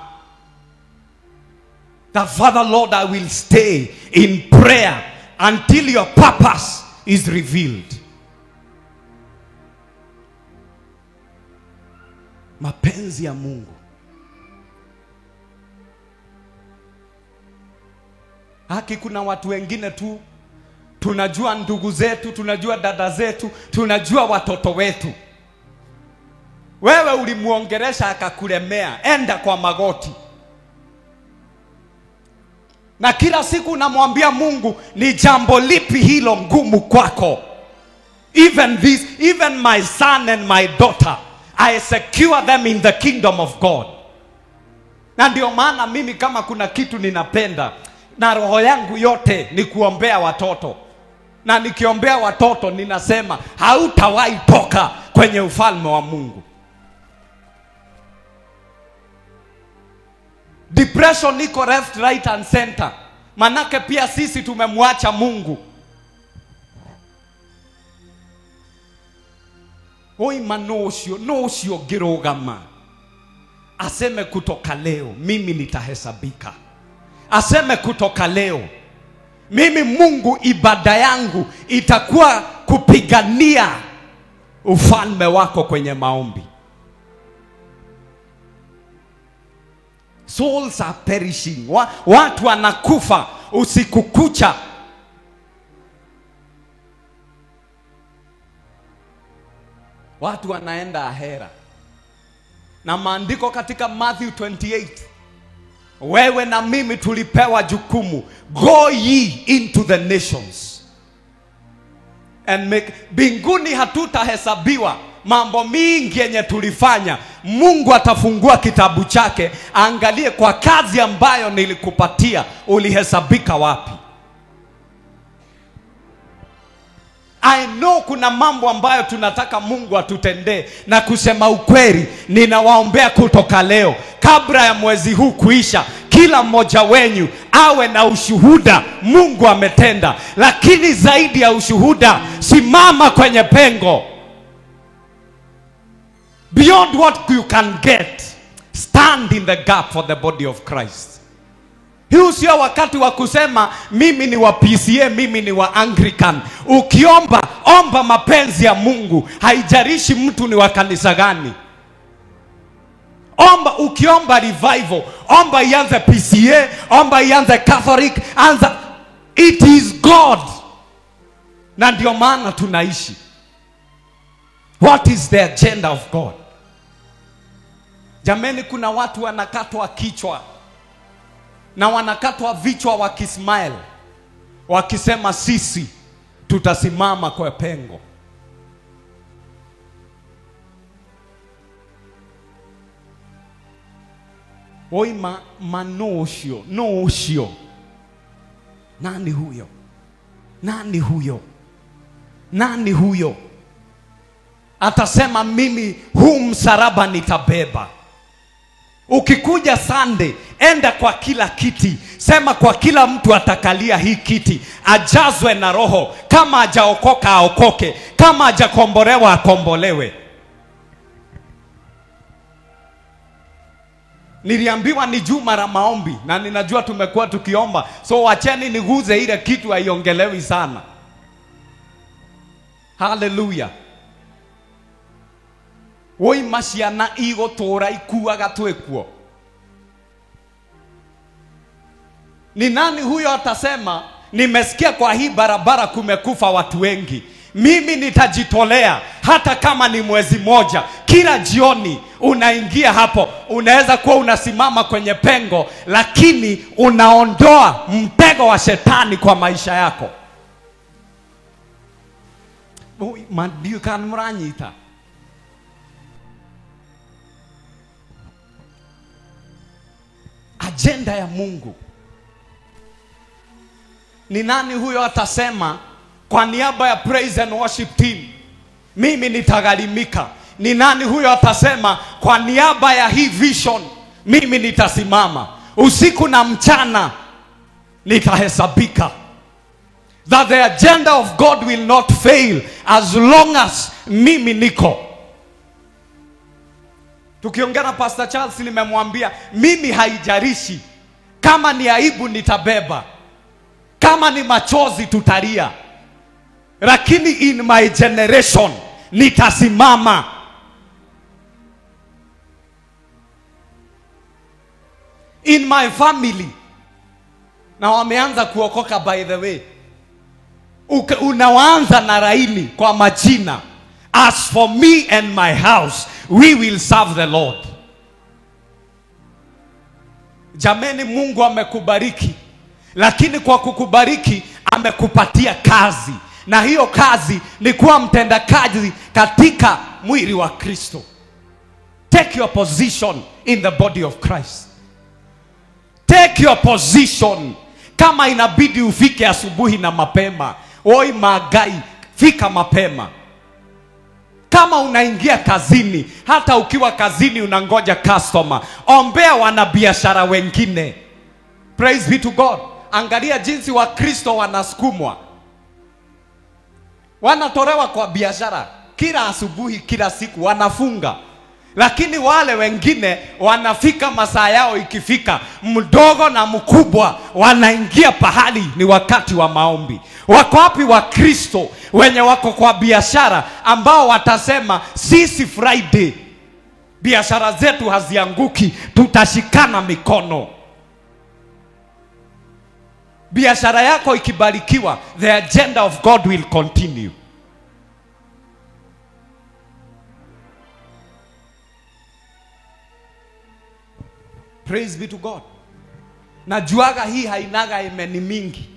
The Father Lord, I will stay in prayer until your purpose is revealed. Mapenzi ya Mungu. Haki, kuna watu wengine tu tunajua ndugu zetu, tunajua dada zetu, tunajua watoto wetu. Wewe ulimuongeresha akakulemea, enda kwa magoti. Na kila siku unamwambia Mungu, ni jambo lipi hilo ngumu kwako? Even this, even my son and my daughter, I secure them in the kingdom of God. Na ndio maana mimi kama kuna kitu ninapenda na roho yangu yote ni kuombea watoto. Na nikiombea watoto ninasema hautawahi toka kwenye ufalme wa Mungu. Depression iko left, right and center. Manake pia sisi tumemwacha Mungu. Oi manosio, nosio girogama. Aseme kutoka leo mimi nitahesabika. Aseme kutoka leo mimi Mungu ibada yangu itakuwa kupigania ufalme wako kwenye maombi. Souls are perishing. Watu wanakufa usiku kucha. Watu wanaenda ahera. Na maandiko katika Matthew 28, wewe na mimi tulipewa jukumu, go ye into the nations. And make. Mbinguni hatutahesabiwa mambo mingi yenye tulifanya. Mungu atafungua kitabu chake, angalie kwa kazi ambayo nilikupatia ulihesabika wapi. I know kuna mambo ambayo tunataka Mungu atutendee, na kusema ukweli ninawaombea kutoka leo kabla ya mwezi huu kuisha, kila mmoja wenyu awe na ushuhuda Mungu ametenda. Lakini zaidi ya ushuhuda, simama kwenye pengo. Beyond what you can get, stand in the gap for the body of Christ. Huu sio wakati wa kusema mimi ni wa PCA, mimi ni wa Anglican. Ukiomba, omba mapenzi ya Mungu. Haijalishi mtu ni wa kanisa gani. Omba, ukiomba revival, omba ianze PCA, omba ianze Catholic, anza. It is God. Na ndio maana tunaishi. What is the agenda of God? Jameni, kuna watu wanakatwa kichwa. Na wanakatwa vichwa wakismile, wakisema sisi tutasimama kwa pengo. Oi manoshio, noshio. Nani huyo? Nani huyo? Nani huyo? Atasema mimi huu msalaba nitabeba. Ukikuja Sunday, enda kwa kila kiti. Sema kwa kila mtu atakalia hii kiti, ajazwe na Roho. Kama hajaokoka aokoke, kama hajakombolewa akombolewe. Niliambiwa ni juma la maombi, na ninajua tumekuwa tukiomba, so wacheni niguze ile kitu haiongelewi sana. Hallelujah. Woi maciana igũtũũra ikuaga twĩkuo. Ni nani huyo atasema nimesikia kwa hii barabara kumekufa watu wengi, mimi nitajitolea hata kama ni mwezi moja. Kila jioni unaingia hapo, unaweza kuwa unasimama kwenye pengo, lakini unaondoa mtego wa shetani kwa maisha yako. Muranyita. Agenda ya Mungu. Ni nani huyo atasema kwa niaba ya praise and worship team mimi nitagharimika? Ni nani huyo atasema kwa niaba ya hii vision mimi nitasimama usiku na mchana, nitahesabika? That the agenda of God will not fail as long as mimi niko. Tukiongea na Pastor Charles nimemwambia mimi haijalishi kama ni aibu nitabeba, kama ni machozi tutalia, lakini in my generation nitasimama. In my family. Na wameanza kuokoka by the way. Unaanza na raini kwa majina. As for me and my house, we will serve the Lord. Jameni, Mungu amekubariki. Lakini kwa kukubariki amekupatia kazi. Na hiyo kazi ni kuwa mtendakazi katika mwili wa Kristo. Take your position in the body of Christ. Take your position. Kama inabidi ufike asubuhi na mapema, oi magai, fika mapema. Kama unaingia kazini, hata ukiwa kazini unangoja customer, ombea wanabiashara wengine. Praise be to God. Angalia jinsi wa Kristo wanasukumwa. Wanatolewa kwa biashara kila asubuhi, kila siku wanafunga. Lakini wale wengine wanafika masaa yao ikifika, mdogo na mkubwa wanaingia pahali ni wakati wa maombi. Wako wapi wa Kristo wenye wako kwa biashara ambao watasema sisi Friday biashara zetu hazianguki, tutashikana mikono? Biashara yako ikibarikiwa, the agenda of God will continue. Praise be to God. Najuaga hii hainaga imeni mingi,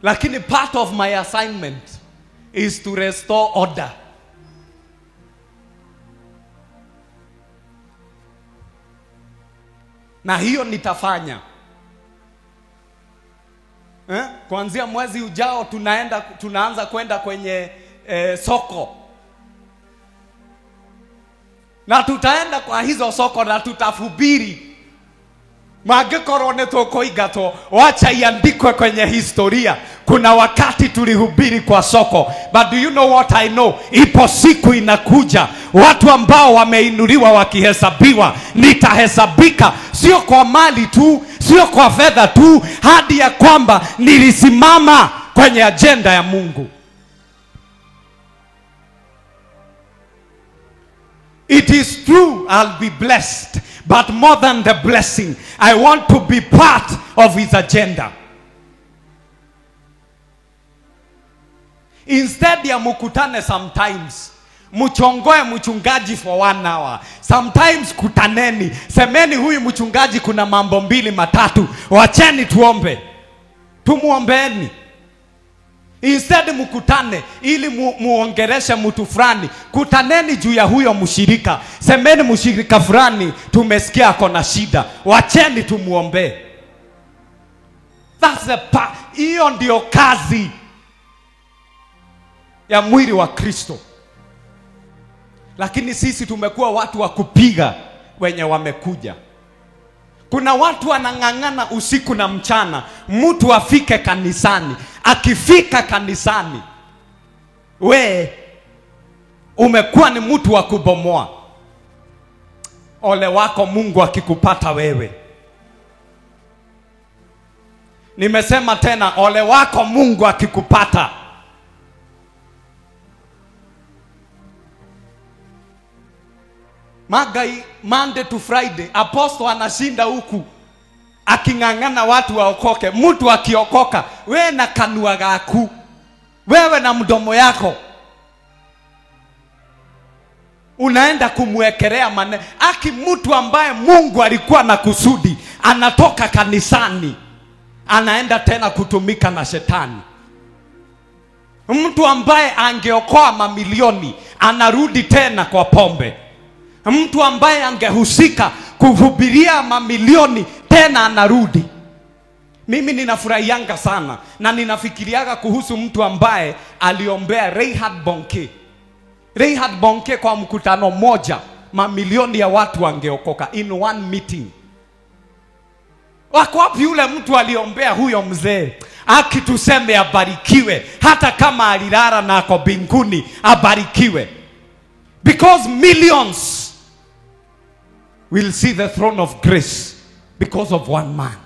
lakini part of my assignment is to restore order. Na hiyo nitafanya. Kuanzia mwezi ujao tunaanza kwenda kwenye soko. Na tutaenda kwa hizo soko na tutahubiri. Mangĩkorwo nĩ tũkũingatwo, wacha iandikwe kwenye historia. Kuna wakati tulihubiri kwa soko. But do you know what I know? Ipo siku inakuja, watu ambao wameinuliwa wakihesabiwa, nitahesabika sio kwa mali tu, sio kwa fedha tu, hadi ya kwamba nilisimama kwenye agenda ya Mungu. It is true, I'll be blessed. But more than the blessing, I want to be part of his agenda. Instead ya mukutane sometimes, mchongoe mchungaji for 1 hour. Sometimes kutaneni, semeni huyu mchungaji kuna mambo 2 3, wacheni tuombe. Tumuombeeni. Instead mkutane ili muongereshe mtu fulani, kutaneni juu ya huyo mshirika. Semeni mshirika fulani tumesikia ako na shida, wacheni tumuombe. That's the part. Hiyo ndio kazi ya mwili wa Kristo. Lakini sisi tumekuwa watu wa kupiga wenye wamekuja. Kuna watu wanang'ang'ana usiku na mchana mtu afike kanisani. Akifika kanisani, we umekuwa ni mtu wa kubomoa. Ole wako Mungu akikupata wewe. Nimesema tena, ole wako Mungu akikupata. Magai, Monday to Friday, apostle anashinda huku aking'ang'ana watu waokoke. Mtu akiokoka, wewe na kanua gaku, wewe na mdomo yako unaenda kumwekelea maneno. Aki mtu ambaye Mungu alikuwa na kusudi, anatoka kanisani anaenda tena kutumika na shetani. Mtu ambaye angeokoa mamilioni anarudi tena kwa pombe. Mtu ambaye angehusika kuhubiria mamilioni tena anarudi. Mimi ninafurahianga sana na ninafikiriaga kuhusu mtu ambaye aliombea Reinhard Bonnke. Reinhard Bonnke kwa mkutano moja, mamilioni ya watu wangeokoka in one meeting. Wako wapi yule mtu aliombea huyo mzee? Aki tuseme abarikiwe, hata kama alilala na ako mbinguni, abarikiwe. Because millions will see the throne of grace because of one man.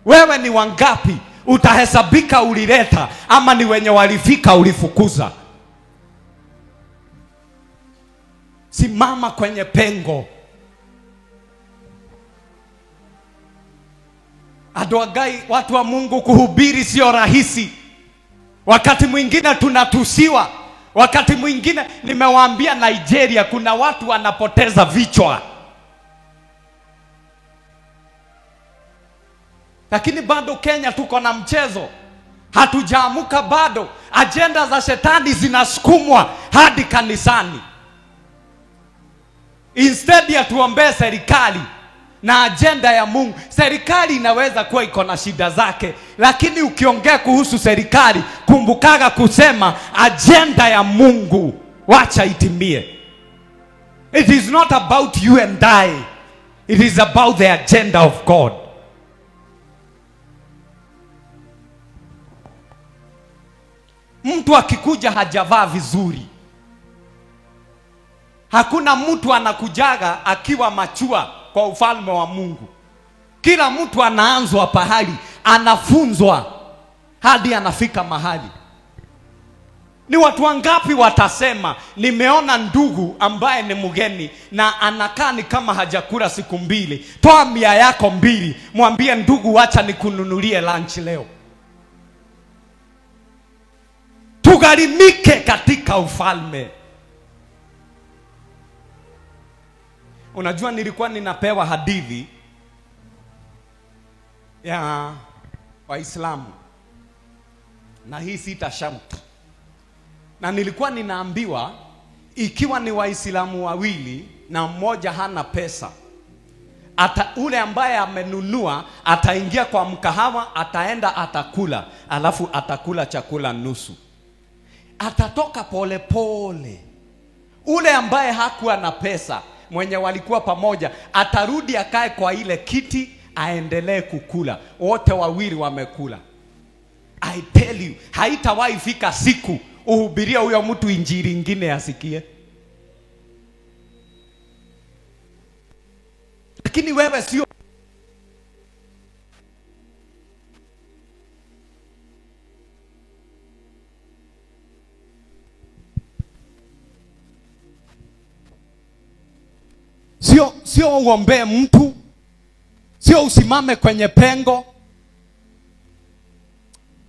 Wewe ni wangapi utahesabika ulileta, ama ni wenye walifika ulifukuza? Simama kwenye pengo. Adoagai, watu wa Mungu, kuhubiri sio rahisi. Wakati mwingine tunatusiwa. Wakati mwingine, nimewaambia Nigeria kuna watu wanapoteza vichwa. Lakini bado Kenya tuko na mchezo. Hatujaamuka bado. Agenda za shetani zinasukumwa hadi kanisani. Instead ya tuombee serikali na agenda ya Mungu. Serikali inaweza kuwa iko na shida zake, lakini ukiongea kuhusu serikali, kumbukaga kusema agenda ya Mungu wacha itimie. It is not about you and I. It is about the agenda of God. Mtu akikuja hajavaa vizuri. Hakuna mtu anakujaga akiwa machua kwa ufalme wa Mungu. Kila mtu anaanzwa pahali, anafunzwa hadi anafika mahali. Ni watu wangapi watasema, nimeona ndugu ambaye ni mgeni na anakaa ni kama hajakula siku 2. Toa 100 yako 2, mwambie ndugu wacha nikununulie lunch leo. Tugharimike katika ufalme. Unajua nilikuwa ninapewa hadithi ya Waislamu, na hii sitashamtu. Na nilikuwa ninaambiwa ikiwa ni Waislamu wawili na mmoja hana pesa, ata ule ambaye amenunua ataingia kwa mkahawa, ataenda atakula, alafu atakula chakula nusu, atatoka pole pole. Ule ambaye hakuwa na pesa, mwenye walikuwa pamoja, atarudi akae kwa ile kiti aendelee kukula. Wote wawili wamekula. I tell you, haitawahi fika siku uhubiria huyo mtu injili ingine asikie. Lakini wewe sio sio uombee mtu, sio usimame kwenye pengo.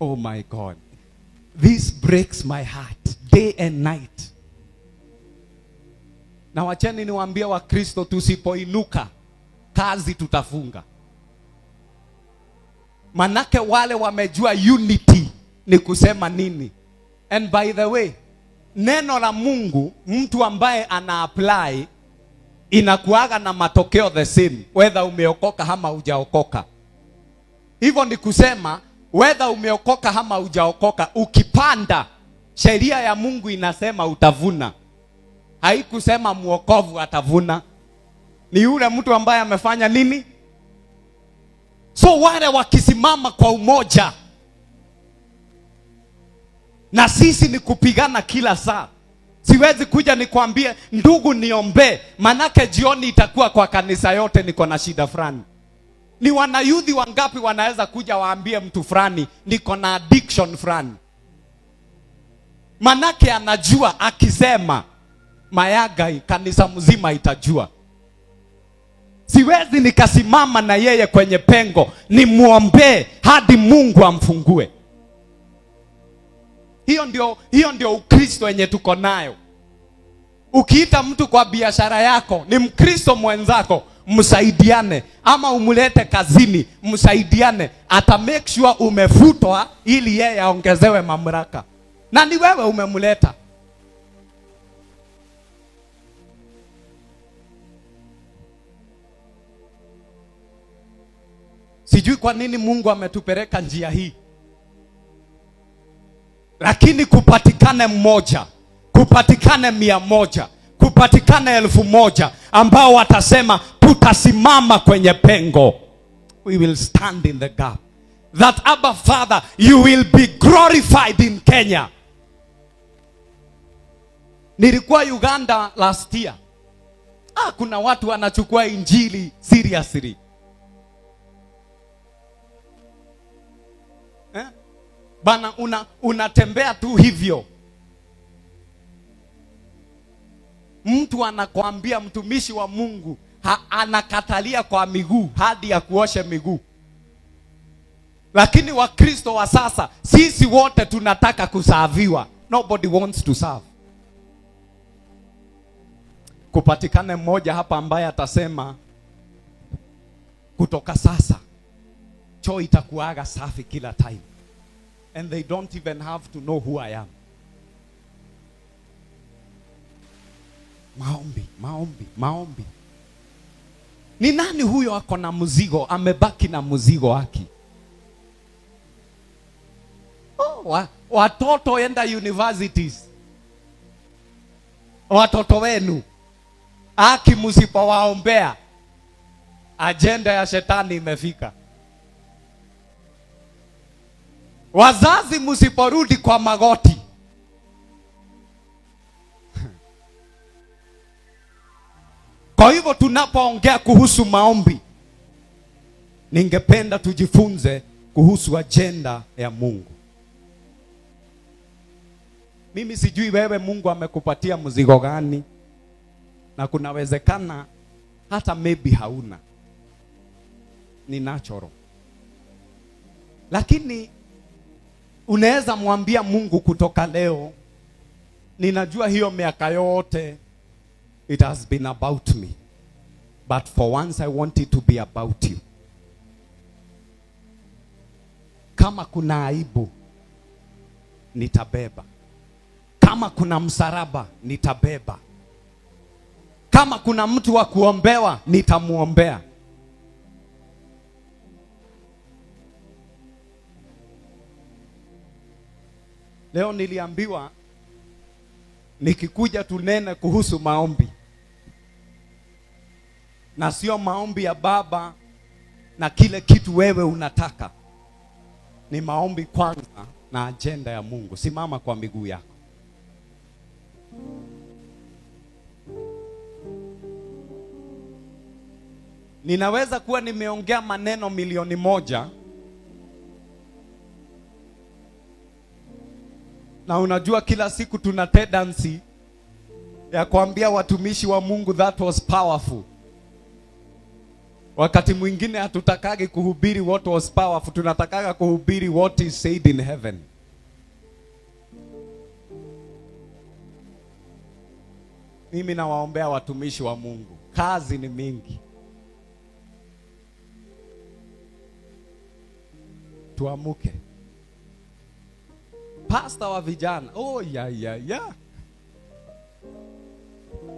Oh my God, this breaks my heart day and night. Na wacheni niwaambie wa Kristo, tusipoinuka kazi tutafunga. Manake wale wamejua unity ni kusema nini. And by the way, neno la Mungu mtu ambaye ana apply inakuaga na matokeo the same, whether umeokoka ama hujaokoka. Hivyo ni kusema whether umeokoka ama hujaokoka, ukipanda sheria ya Mungu inasema utavuna. Haikusema muokovu atavuna. Ni yule mtu ambaye amefanya nini? So wale wakisimama kwa umoja, na sisi ni kupigana kila saa. Siwezi kuja nikwambie ndugu niombe, manake jioni itakuwa kwa kanisa yote niko na shida fulani. Ni wanayudhi wangapi wanaweza kuja waambie mtu fulani niko na addiction fulani? Manake anajua akisema mayagai kanisa mzima itajua. Siwezi nikasimama na yeye kwenye pengo nimuombe hadi Mungu amfungue. Hiyo ndio Ukristo yenye tuko nayo. Ukiita mtu kwa biashara yako, ni Mkristo mwenzako, msaidiane, ama umulete kazini, msaidiane, ata make sure umefutwa ili yeye aongezewe mamlaka. Na ni wewe umemuleta. Sijui kwa nini Mungu ametupeleka njia hii. Lakini kupatikane mmoja, kupatikane 100, kupatikane 1000 ambao watasema tutasimama kwenye pengo. We will stand in the gap. That Abba Father, you will be glorified in Kenya. Nilikuwa Uganda last year. Kuna watu wanachukua injili seriously. Bana unatembea tu hivyo. Mtu anakuambia mtumishi wa Mungu anakatalia kwa miguu hadi ya kuoshe miguu. Lakini Wakristo wa sasa sisi wote tunataka kusaviwa. Nobody wants to serve. Kupatikane mmoja hapa ambaye atasema kutoka sasa choo itakuaga safi kila time. And they don't even have to know who I am. Maombi, maombi, maombi. Ni nani huyo ako na mzigo, amebaki na mzigo wake? Oh, watoto enda universities. Watoto wenu aki msipowaombea, agenda ya shetani imefika. Wazazi msiporudi kwa magoti. Kwa hivyo tunapoongea kuhusu maombi, ningependa tujifunze kuhusu agenda ya Mungu. Mimi sijui wewe Mungu amekupatia mzigo gani, na kunawezekana hata maybe hauna. Ni natural. Lakini unaweza mwambia Mungu kutoka leo, ninajua hiyo miaka yote it has been about me, but for once I want it to be about you. Kama kuna aibu nitabeba. Kama kuna msalaba nitabeba. Kama kuna mtu wa kuombewa nitamuombea. Leo niliambiwa nikikuja tunene kuhusu maombi. Na sio maombi ya baba na kile kitu wewe unataka. Ni maombi kwanza na agenda ya Mungu. Simama kwa miguu yako. Ninaweza kuwa nimeongea maneno 1,000,000. Na unajua kila siku tuna tendency ya kuambia watumishi wa Mungu that was powerful. Wakati mwingine hatutakagi kuhubiri what was powerful, tunatakaga kuhubiri what is said in heaven. Mimi nawaombea watumishi wa Mungu. Kazi ni mingi. Tuamuke. Pastor wa vijana. Oh yeah yeah yeah.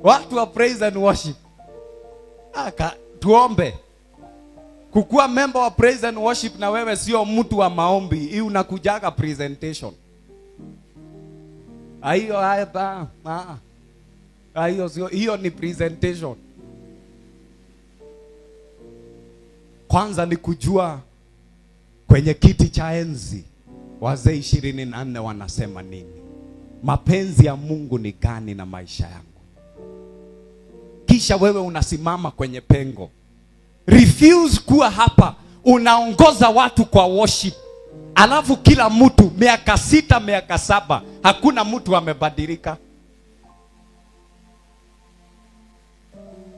Watu wa praise and worship. Aka tuombe. Kukua member wa praise and worship na wewe sio mtu wa maombi. Hii unakujaga presentation. Hiyo hapa. Hiyo sio, hiyo ni presentation. Kwanza ni kujua kwenye kiti cha enzi wazee 24 wanasema nini. Mapenzi ya Mungu ni gani na maisha yangu. Kisha wewe unasimama kwenye pengo. Refuse kuwa hapa. Unaongoza watu kwa worship. Alafu kila mtu miaka 6 miaka 7 hakuna mtu amebadilika.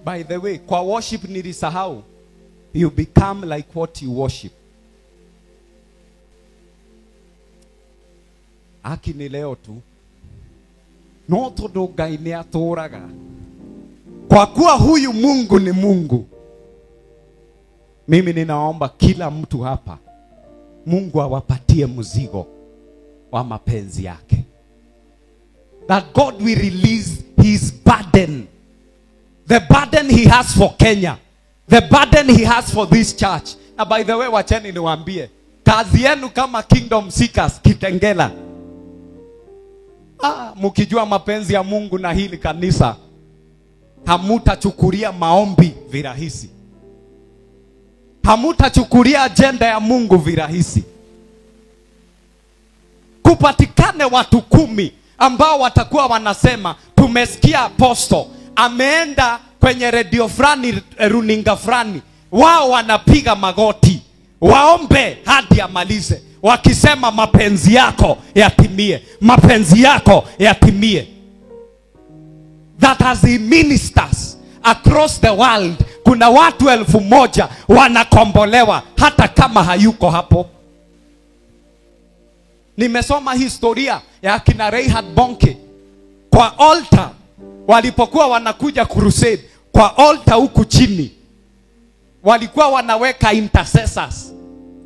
By the way, kwa worship nilisahau. You become like what you worship. Aki ni leo tu. No tondu Ngai ni atũraga. Kwa kuwa huyu Mungu ni Mungu. Mimi ninaomba kila mtu hapa Mungu awapatie mzigo wa mapenzi yake. That God will release his burden. The burden he has for Kenya. The burden he has for this church. Na by the way, wacheni niwaambie, kazi yenu kama Kingdom Seekers Kitengela. Mukijua mapenzi ya Mungu na hili kanisa, hamutachukulia maombi virahisi. Hamutachukulia agenda ya Mungu virahisi. Kupatikane watu 10 ambao watakuwa wanasema tumesikia apostle ameenda kwenye radio fulani, runinga fulani, wao wanapiga magoti waombe hadi amalize, wakisema mapenzi yako yatimie, mapenzi yako yatimie. That as he ministers across the world, kuna watu 1,000 wanakombolewa hata kama hayuko hapo. Nimesoma historia ya akina Reinhard Bonnke. Kwa altar walipokuwa wanakuja crusade, kwa altar huku chini walikuwa wanaweka intercessors.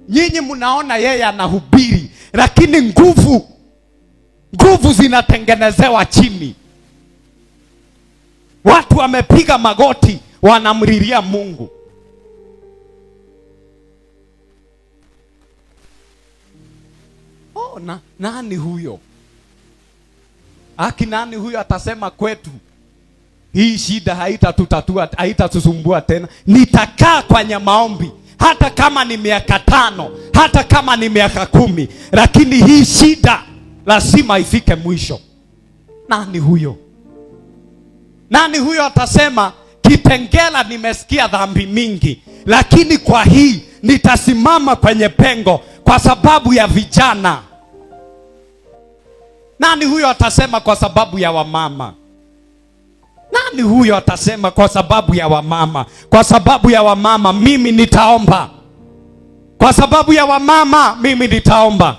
Nyinyi mnaona yeye anahubiri, lakini nguvu zinatengenezewa chini. Watu wamepiga magoti wanamlilia Mungu. Oh, nani huyo? Aki nani huyo atasema kwetu hii shida haitatutatua, haitatusumbua tena. Nitakaa kwenye maombi hata kama ni miaka 5, hata kama ni miaka 10, lakini hii shida lazima ifike mwisho. Nani huyo? Nani huyo atasema Kitengela nimesikia dhambi mingi, lakini kwa hii nitasimama kwenye pengo kwa sababu ya vijana? Nani huyo atasema kwa sababu ya wamama? Nani huyo atasema kwa sababu ya wamama? Kwa sababu ya wamama mimi nitaomba. Kwa sababu ya wamama mimi nitaomba.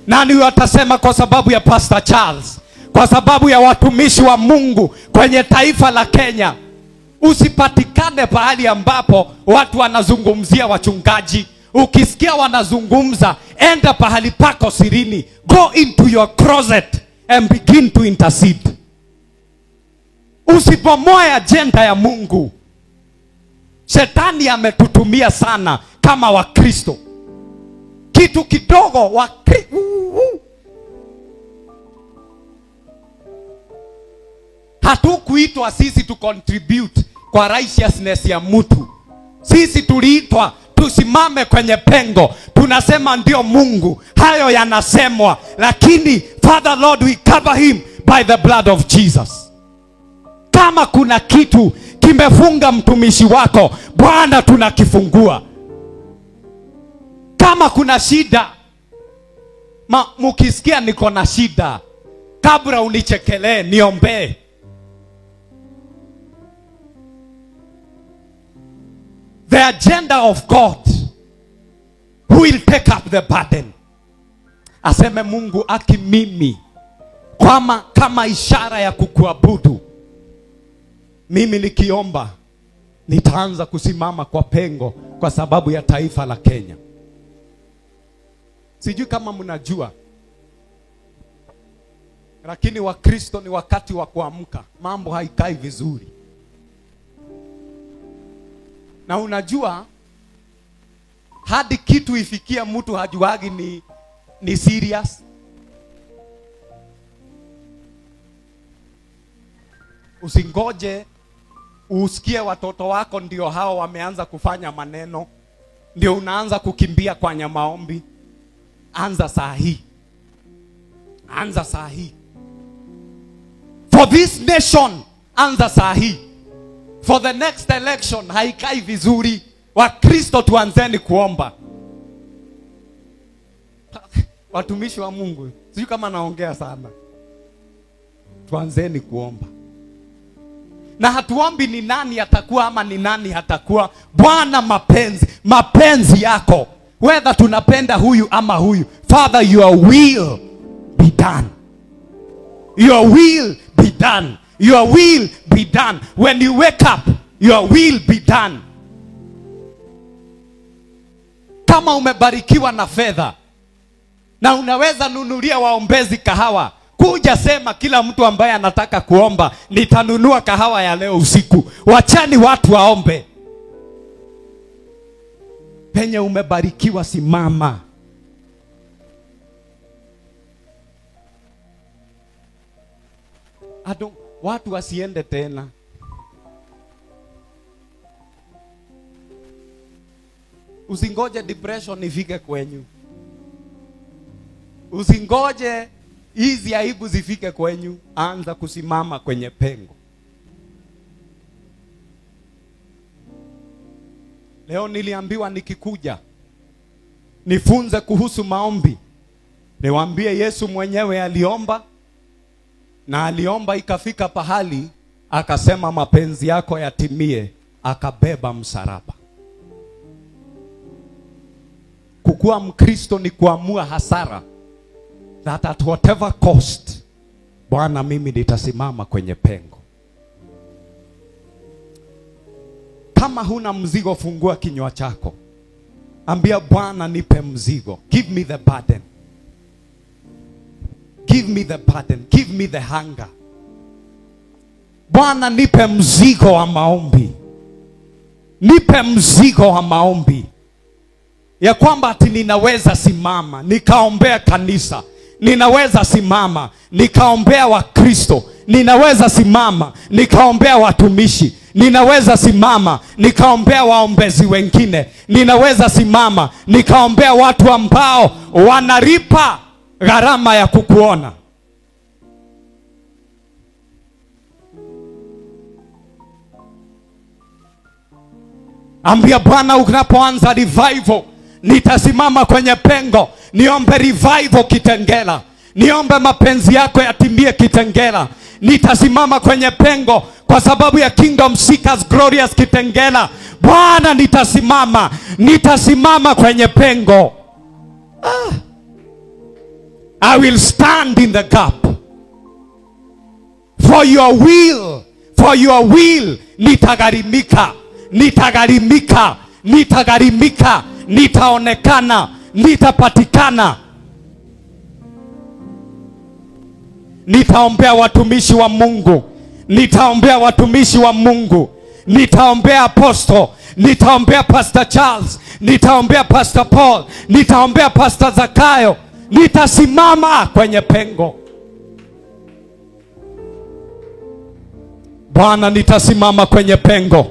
Nani huyo atasema kwa sababu ya Pastor Charles? Kwa sababu ya watumishi wa Mungu kwenye taifa la Kenya. Usipatikane pahali ambapo watu wanazungumzia wachungaji. Ukisikia wanazungumza, enda pahali pako sirini. Go into your closet and begin to intercede. Usibomoe agenda ya Mungu. Shetani ametutumia sana kama Wakristo. Kitu kidogo Hatukuitwa sisi to contribute kwa righteousness ya mtu. Sisi tuliitwa tusimame kwenye pengo. Tunasema ndio Mungu, hayo yanasemwa, lakini Father Lord, we cover him by the blood of Jesus. Kama kuna kitu kimefunga mtumishi wako, Bwana tunakifungua. Kama kuna shida, mukisikia niko na shida, kabla unichekelee, niombee. The agenda of God, who will take up the burden? Aseme Mungu aki mimi kama ishara ya kukuabudu, mimi nikiomba nitaanza kusimama kwa pengo kwa sababu ya taifa la Kenya. Sijui kama mnajua, lakini Wakristo ni wakati wa kuamka. Mambo haikai vizuri. Na unajua hadi kitu ifikia mtu hajuagi ni serious. Usingoje usikie watoto wako ndio hao wameanza kufanya maneno, ndio unaanza kukimbia kwenye maombi. Anza saa hii. Anza saa hii. For this nation, anza saa hii. For the next election, haikai vizuri. Wakristo tuanzeni kuomba. Watumishi wa Mungu, sijui kama naongea sana. Tuanzeni kuomba. Na hatuombi ni nani atakuwa ama ni nani hatakuwa. Bwana, mapenzi, mapenzi yako. Whether tunapenda huyu ama huyu. Father, your will be done. Your will be done. Your will be done. When you wake up, your will be done. Kama umebarikiwa na fedha na unaweza nunulia waombezi kahawa, kuja sema kila mtu ambaye anataka kuomba, nitanunua kahawa ya leo usiku. Wachani watu waombe. Penye umebarikiwa simama. Watu wasiende tena. Usingoje depression ifike kwenyu. Usingoje hizi aibu zifike kwenyu. Anza kusimama kwenye pengo. Leo niliambiwa nikikuja nifunze kuhusu maombi. Niwaambie Yesu mwenyewe aliomba, na aliomba ikafika pahali akasema mapenzi yako yatimie, akabeba msalaba. Kukua Mkristo ni kuamua hasara, that at whatever cost, Bwana mimi nitasimama kwenye pengo. Kama huna mzigo, fungua kinywa chako. Ambia Bwana nipe mzigo. Give me the burden. Give me the burden. Give me the hunger. Bwana nipe mzigo wa maombi. Nipe mzigo wa maombi. Ya kwamba ati ninaweza simama nikaombea kanisa, ninaweza simama nikaombea Wakristo, ninaweza simama nikaombea watumishi, ninaweza simama nikaombea waombezi wengine, ninaweza simama nikaombea watu ambao wanalipa gharama ya kukuona. Ambia Bwana unapoanza revival, nitasimama kwenye pengo, niombe revival Kitengela, niombe mapenzi yako yatimie Kitengela. Nitasimama kwenye pengo kwa sababu ya Kingdom Seekers Glorious Kitengela. Bwana nitasimama, nitasimama kwenye pengo. I will stand in the gap for your will, for your will. Nitagharimika, nitagharimika, nitagharimika, nitaonekana, nitapatikana. Nitaombea watumishi wa Mungu. Nitaombea watumishi wa Mungu. Nitaombea apostle, nitaombea Pastor Charles, nitaombea Pastor Paul, nitaombea Pastor Zakayo. Nitasimama kwenye pengo. Bwana, nitasimama kwenye pengo.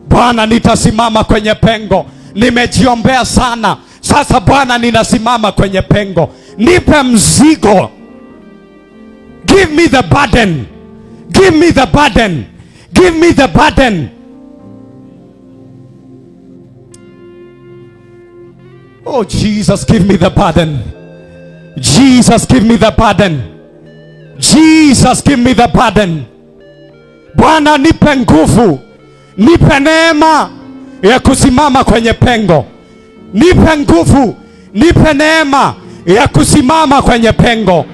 Bwana, nitasimama kwenye pengo. Nimejiombea sana. Sasa Bwana, ninasimama kwenye pengo. Nipe mzigo. Give me the burden. Give me the burden. Give me the burden. Oh Jesus, give me the burden. Jesus, give me the burden. Jesus, give me the burden. Bwana, nipe nguvu. Nipe neema ya kusimama kwenye pengo. Nipe nguvu, nipe neema ya kusimama kwenye pengo.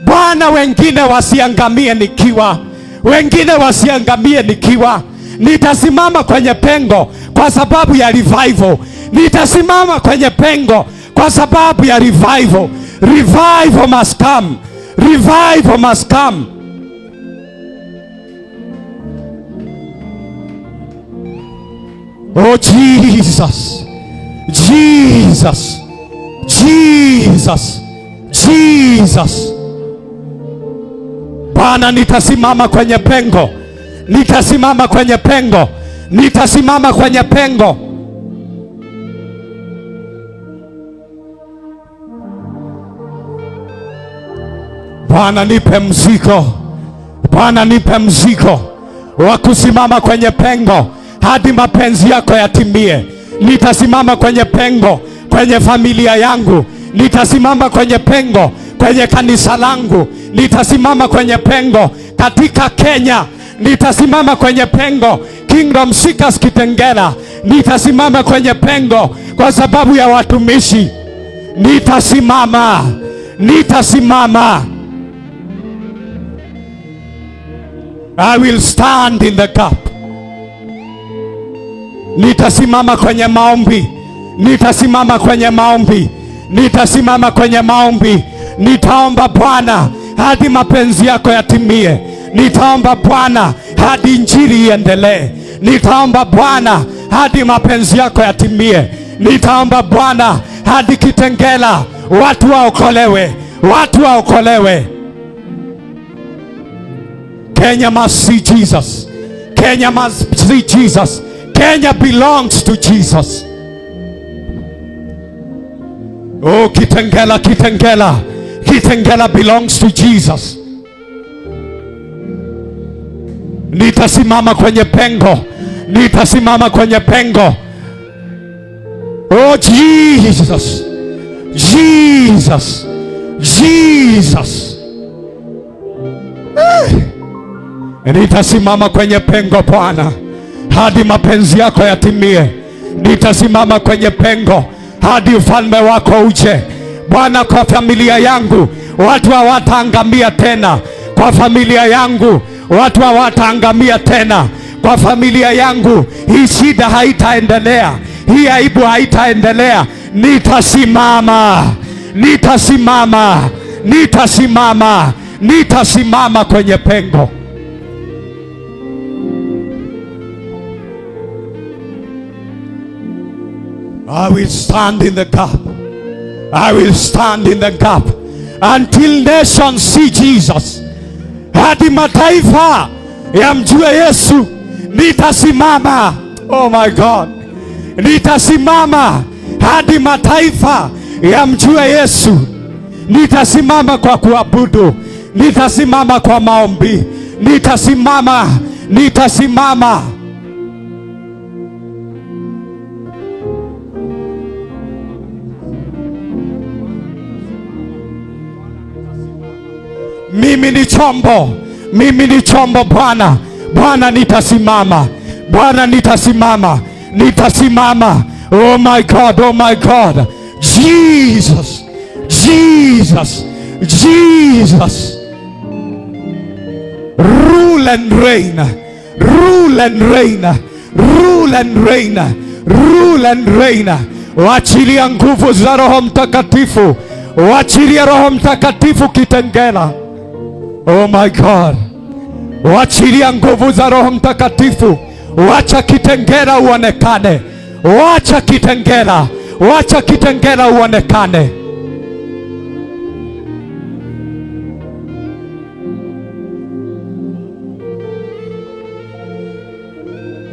Bwana, wengine wasiangamie nikiwa, wengine wasiangamie nikiwa. Nitasimama kwenye pengo kwa sababu ya revival. Nitasimama kwenye pengo kwa sababu ya revival. Revival must come. Revival must come. Oh Jesus, Jesus, Jesus, Jesus. Bwana, nitasimama kwenye pengo. Nitasimama kwenye pengo. Nitasimama kwenye pengo. Bwana, nipe mzigo. Bwana, nipe mzigo wa kusimama kwenye pengo hadi mapenzi yako yatimie. Nitasimama kwenye pengo kwenye familia yangu. Nitasimama kwenye pengo kwenye kanisa langu. Nitasimama kwenye pengo katika Kenya. Nitasimama kwenye pengo Kingdom Seekers Kitengela. Nitasimama kwenye pengo kwa sababu ya watumishi. Nitasimama. Nitasimama. I will stand in the gap. Nitasimama kwenye maombi. Nitasimama kwenye maombi. Nitasimama kwenye maombi. Nitaomba Bwana hadi mapenzi yako yatimie. Nitaomba Bwana hadi injili iendelee. Nitaomba Bwana hadi mapenzi yako yatimie. Nitaomba Bwana hadi Kitengela watu waokolewe. Watu waokolewe. Kenya must see Jesus. Kenya must see Jesus. Kenya belongs to Jesus. Oh, Kitengela, Kitengela. Kitengela belongs to Jesus. Nitasimama kwenye pengo. Nitasimama kwenye pengo. Oh Jesus. Jesus. Jesus. Nitasimama kwenye pengo Bwana hadi mapenzi yako yatimie. Nitasimama kwenye pengo hadi ufalme wako uje. Bwana, kwa familia yangu watu hawataangamia tena. Kwa familia yangu watu hawataangamia tena. Kwa familia yangu hii shida haitaendelea. Hii aibu haitaendelea. Nitasimama. Nitasimama. Nitasimama. Nitasimama kwenye pengo. I will stand in the gap. I will stand in the gap until nations see Jesus. Hadi mataifa yamjue Yesu. Nitasimama. Oh my God. Nitasimama hadi mataifa yamjue Yesu. Nitasimama kwa kuabudu. Nitasimama kwa maombi. Nitasimama. Nitasimama. Mimi ni chombo. Mimi ni chombo Bwana. Bwana, nitasimama. Bwana, nitasimama. Nitasimama. Oh my God, oh my God. Jesus. Jesus. Jesus. Rule and reign. Rule and reign. Rule and reign. Rule and reign. Wachilia nguvu za Roho Mtakatifu. Wachilia Roho Mtakatifu Kitengela. Oh my God. Wachilia nguvu za Roho Mtakatifu. Wacha Kitengela uonekane. Wacha Kitengela, wacha Kitengela uonekane.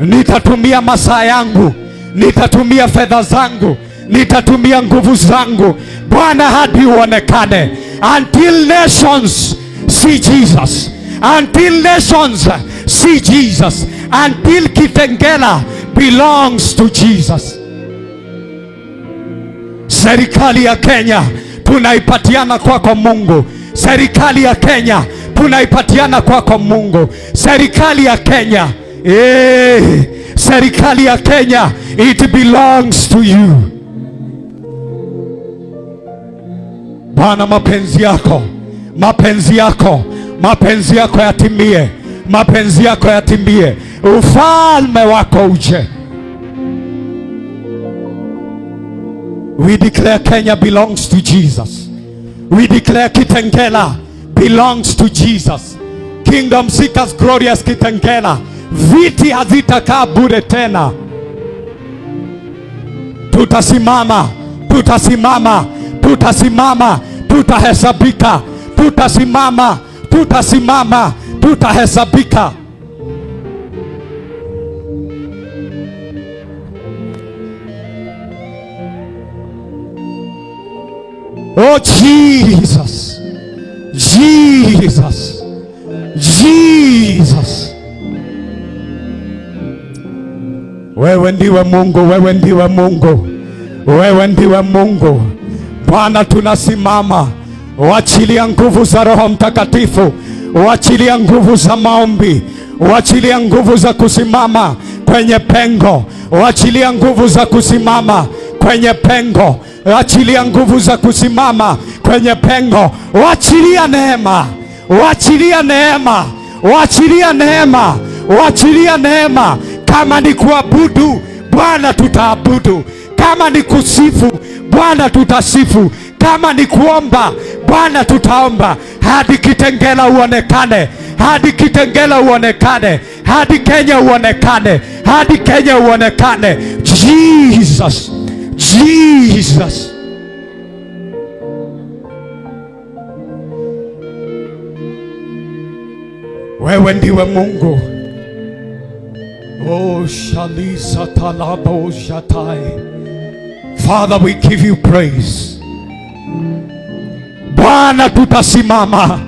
Nitatumia masaa yangu, nitatumia fedha zangu, nitatumia nguvu zangu, Bwana, hadi uonekane. Until nations see Jesus, until nations see Jesus, until Kitengela belongs to Jesus. Serikali ya Kenya tunaipatiana kwako Mungu. Serikali ya Kenya tunaipatiana kwako Mungu. Serikali ya Kenya, serikali ya Kenya, it belongs to you. Bwana, mapenzi yako, mapenzi yako, mapenzi yako yatimie, mapenzi yako yatimie, ufalme wako uje. We declare Kenya belongs to Jesus. We declare Kitengela belongs to Jesus. Kingdom Seekers Glorious Kitengela. Viti hazitakaa bure tena. Tutasimama, tutasimama, tutasimama, tutahesabika. Tutasimama, tutasimama, tutahesabika. Oh Jesus, Jesus, Jesus. Wewe ndiwe Mungu, wewe ndiwe Mungu, wewe ndiwe Mungu. Bwana, tunasimama. Wachilia nguvu za Roho Mtakatifu, wachilia nguvu za maombi, wachilia nguvu za kusimama kwenye pengo, wachilia nguvu za kusimama kwenye pengo, wachilia nguvu za kusimama kwenye pengo, wachilia neema, wachilia neema, wachilia neema, wachilia neema. Kama ni kuabudu Bwana, tutaabudu. Kama ni kusifu Bwana, tutasifu. Kama ni kuomba Bwana, tutaomba. Hadi Kitengela uonekane, hadi Kitengela uonekane, hadi Kenya uonekane, hadi Kenya uonekane. Jesus, Jesus. Wewe ndiwe Mungu. Oh, shalisa talabo shatai. Father, we give you praise. Bwana, tutasimama,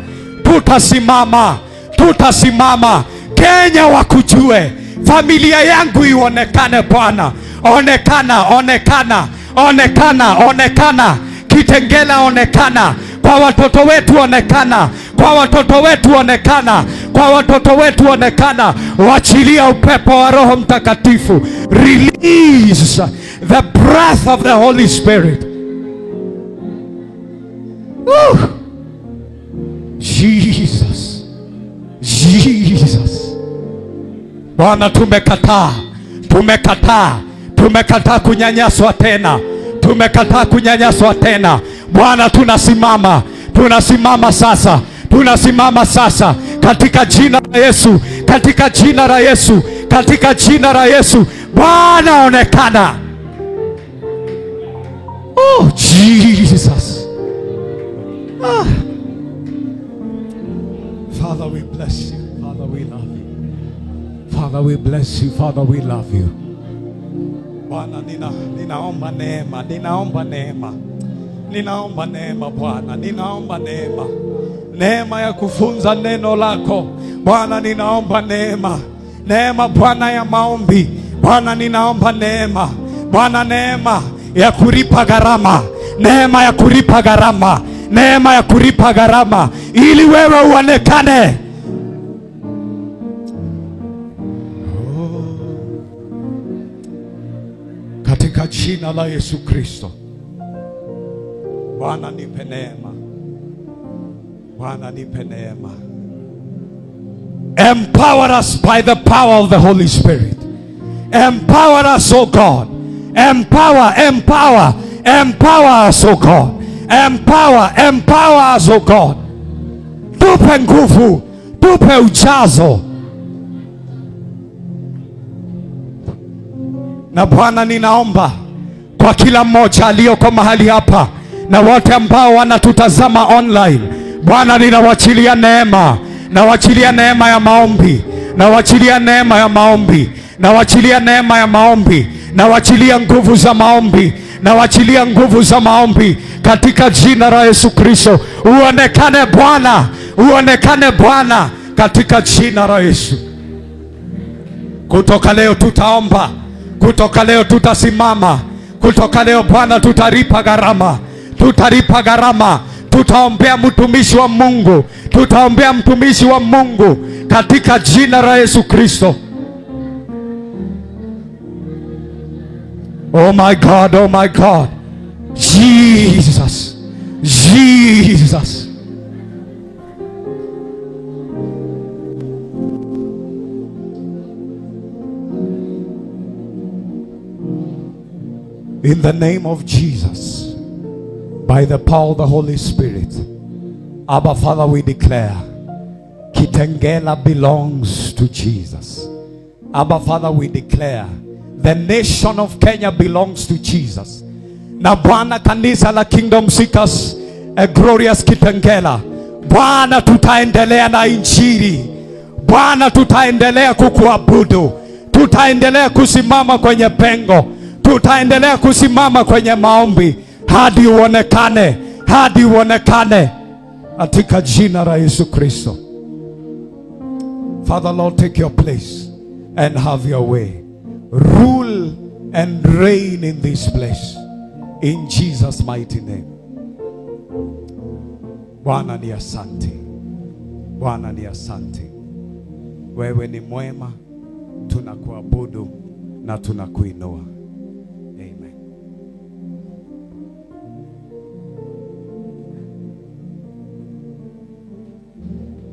tutasimama, tutasimama. Kenya wakujue, familia yangu ionekane Bwana. Onekana, onekana, onekana, onekana. Kitengela onekana. Kwa watoto wetu onekana, kwa watoto wetu onekana, kwa watoto wetu onekana. Wachilia upepo wa Roho Mtakatifu. Release the breath of the Holy Spirit. Woo! Jesus, Jesus. Bwana, tumekataa, tumekataa, tumekataa kunyanyaswa tena, tumekataa kunyanyaswa tena. Bwana, tunasimama, tunasimama sasa, tunasimama sasa katika jina la Yesu, katika jina la Yesu, katika jina la Yesu. Bwana, onekana. Oh Jesus. Ah. Father, we bless you. Father, we love you. Father, we bless you. Father, we love you. Bwana, ninaomba neema, ninaomba neema, ninaomba neema Bwana, ninaomba neema, neema ya kufunza neno lako Bwana, ninaomba neema, neema Bwana ya maombi Bwana, ninaomba neema Bwana, neema ya kulipa gharama, neema ya kulipa gharama, neema ya kulipa gharama, ili wewe uonekane. Oh. Katika jina la Yesu Kristo. Bwana, nipe neema. Bwana, nipe neema. Empower us by the power of the Holy Spirit. Empower us, O God. Empower, empower, empower us, O God. Empower, empower us, O God. Tupe nguvu, tupe ujazo. Na Bwana, ninaomba kwa kila mmoja aliyoko mahali hapa na wote ambao wanatutazama online, Bwana, ninawachilia neema, nawachilia neema ya maombi, nawachilia neema ya maombi, nawachilia neema ya maombi, nawachilia nguvu za maombi, nawachilia nguvu za maombi katika jina la Yesu Kristo. Uonekane Bwana, uonekane Bwana katika jina la Yesu. Kutoka leo tutaomba, kutoka leo tutasimama, kutoka leo Bwana tutalipa gharama, tutalipa gharama. Tutaombea mtumishi wa Mungu, tutaombea mtumishi wa Mungu katika jina la Yesu Kristo. Oh my God, oh my God. Jesus, Jesus. In the name of Jesus, by the power of the Holy Spirit, Abba Father, we declare Kitengela belongs to Jesus. Abba Father, we declare the nation of Kenya belongs to Jesus. Na Bwana, kanisa la Kingdom Seekers, a glorious Kitengela, Bwana, tutaendelea na injili. Bwana, tutaendelea kukuabudu, tutaendelea kusimama kwenye pengo, tutaendelea kusimama kwenye maombi hadi uonekane, hadi uonekane katika jina la Yesu Kristo. Father Lord, take your place and have your way. Rule and reign in this place. In Jesus' mighty name. Bwana ni asante. Bwana ni asante. Wewe ni mwema, tunakuabudu na tunakuinua. Amen.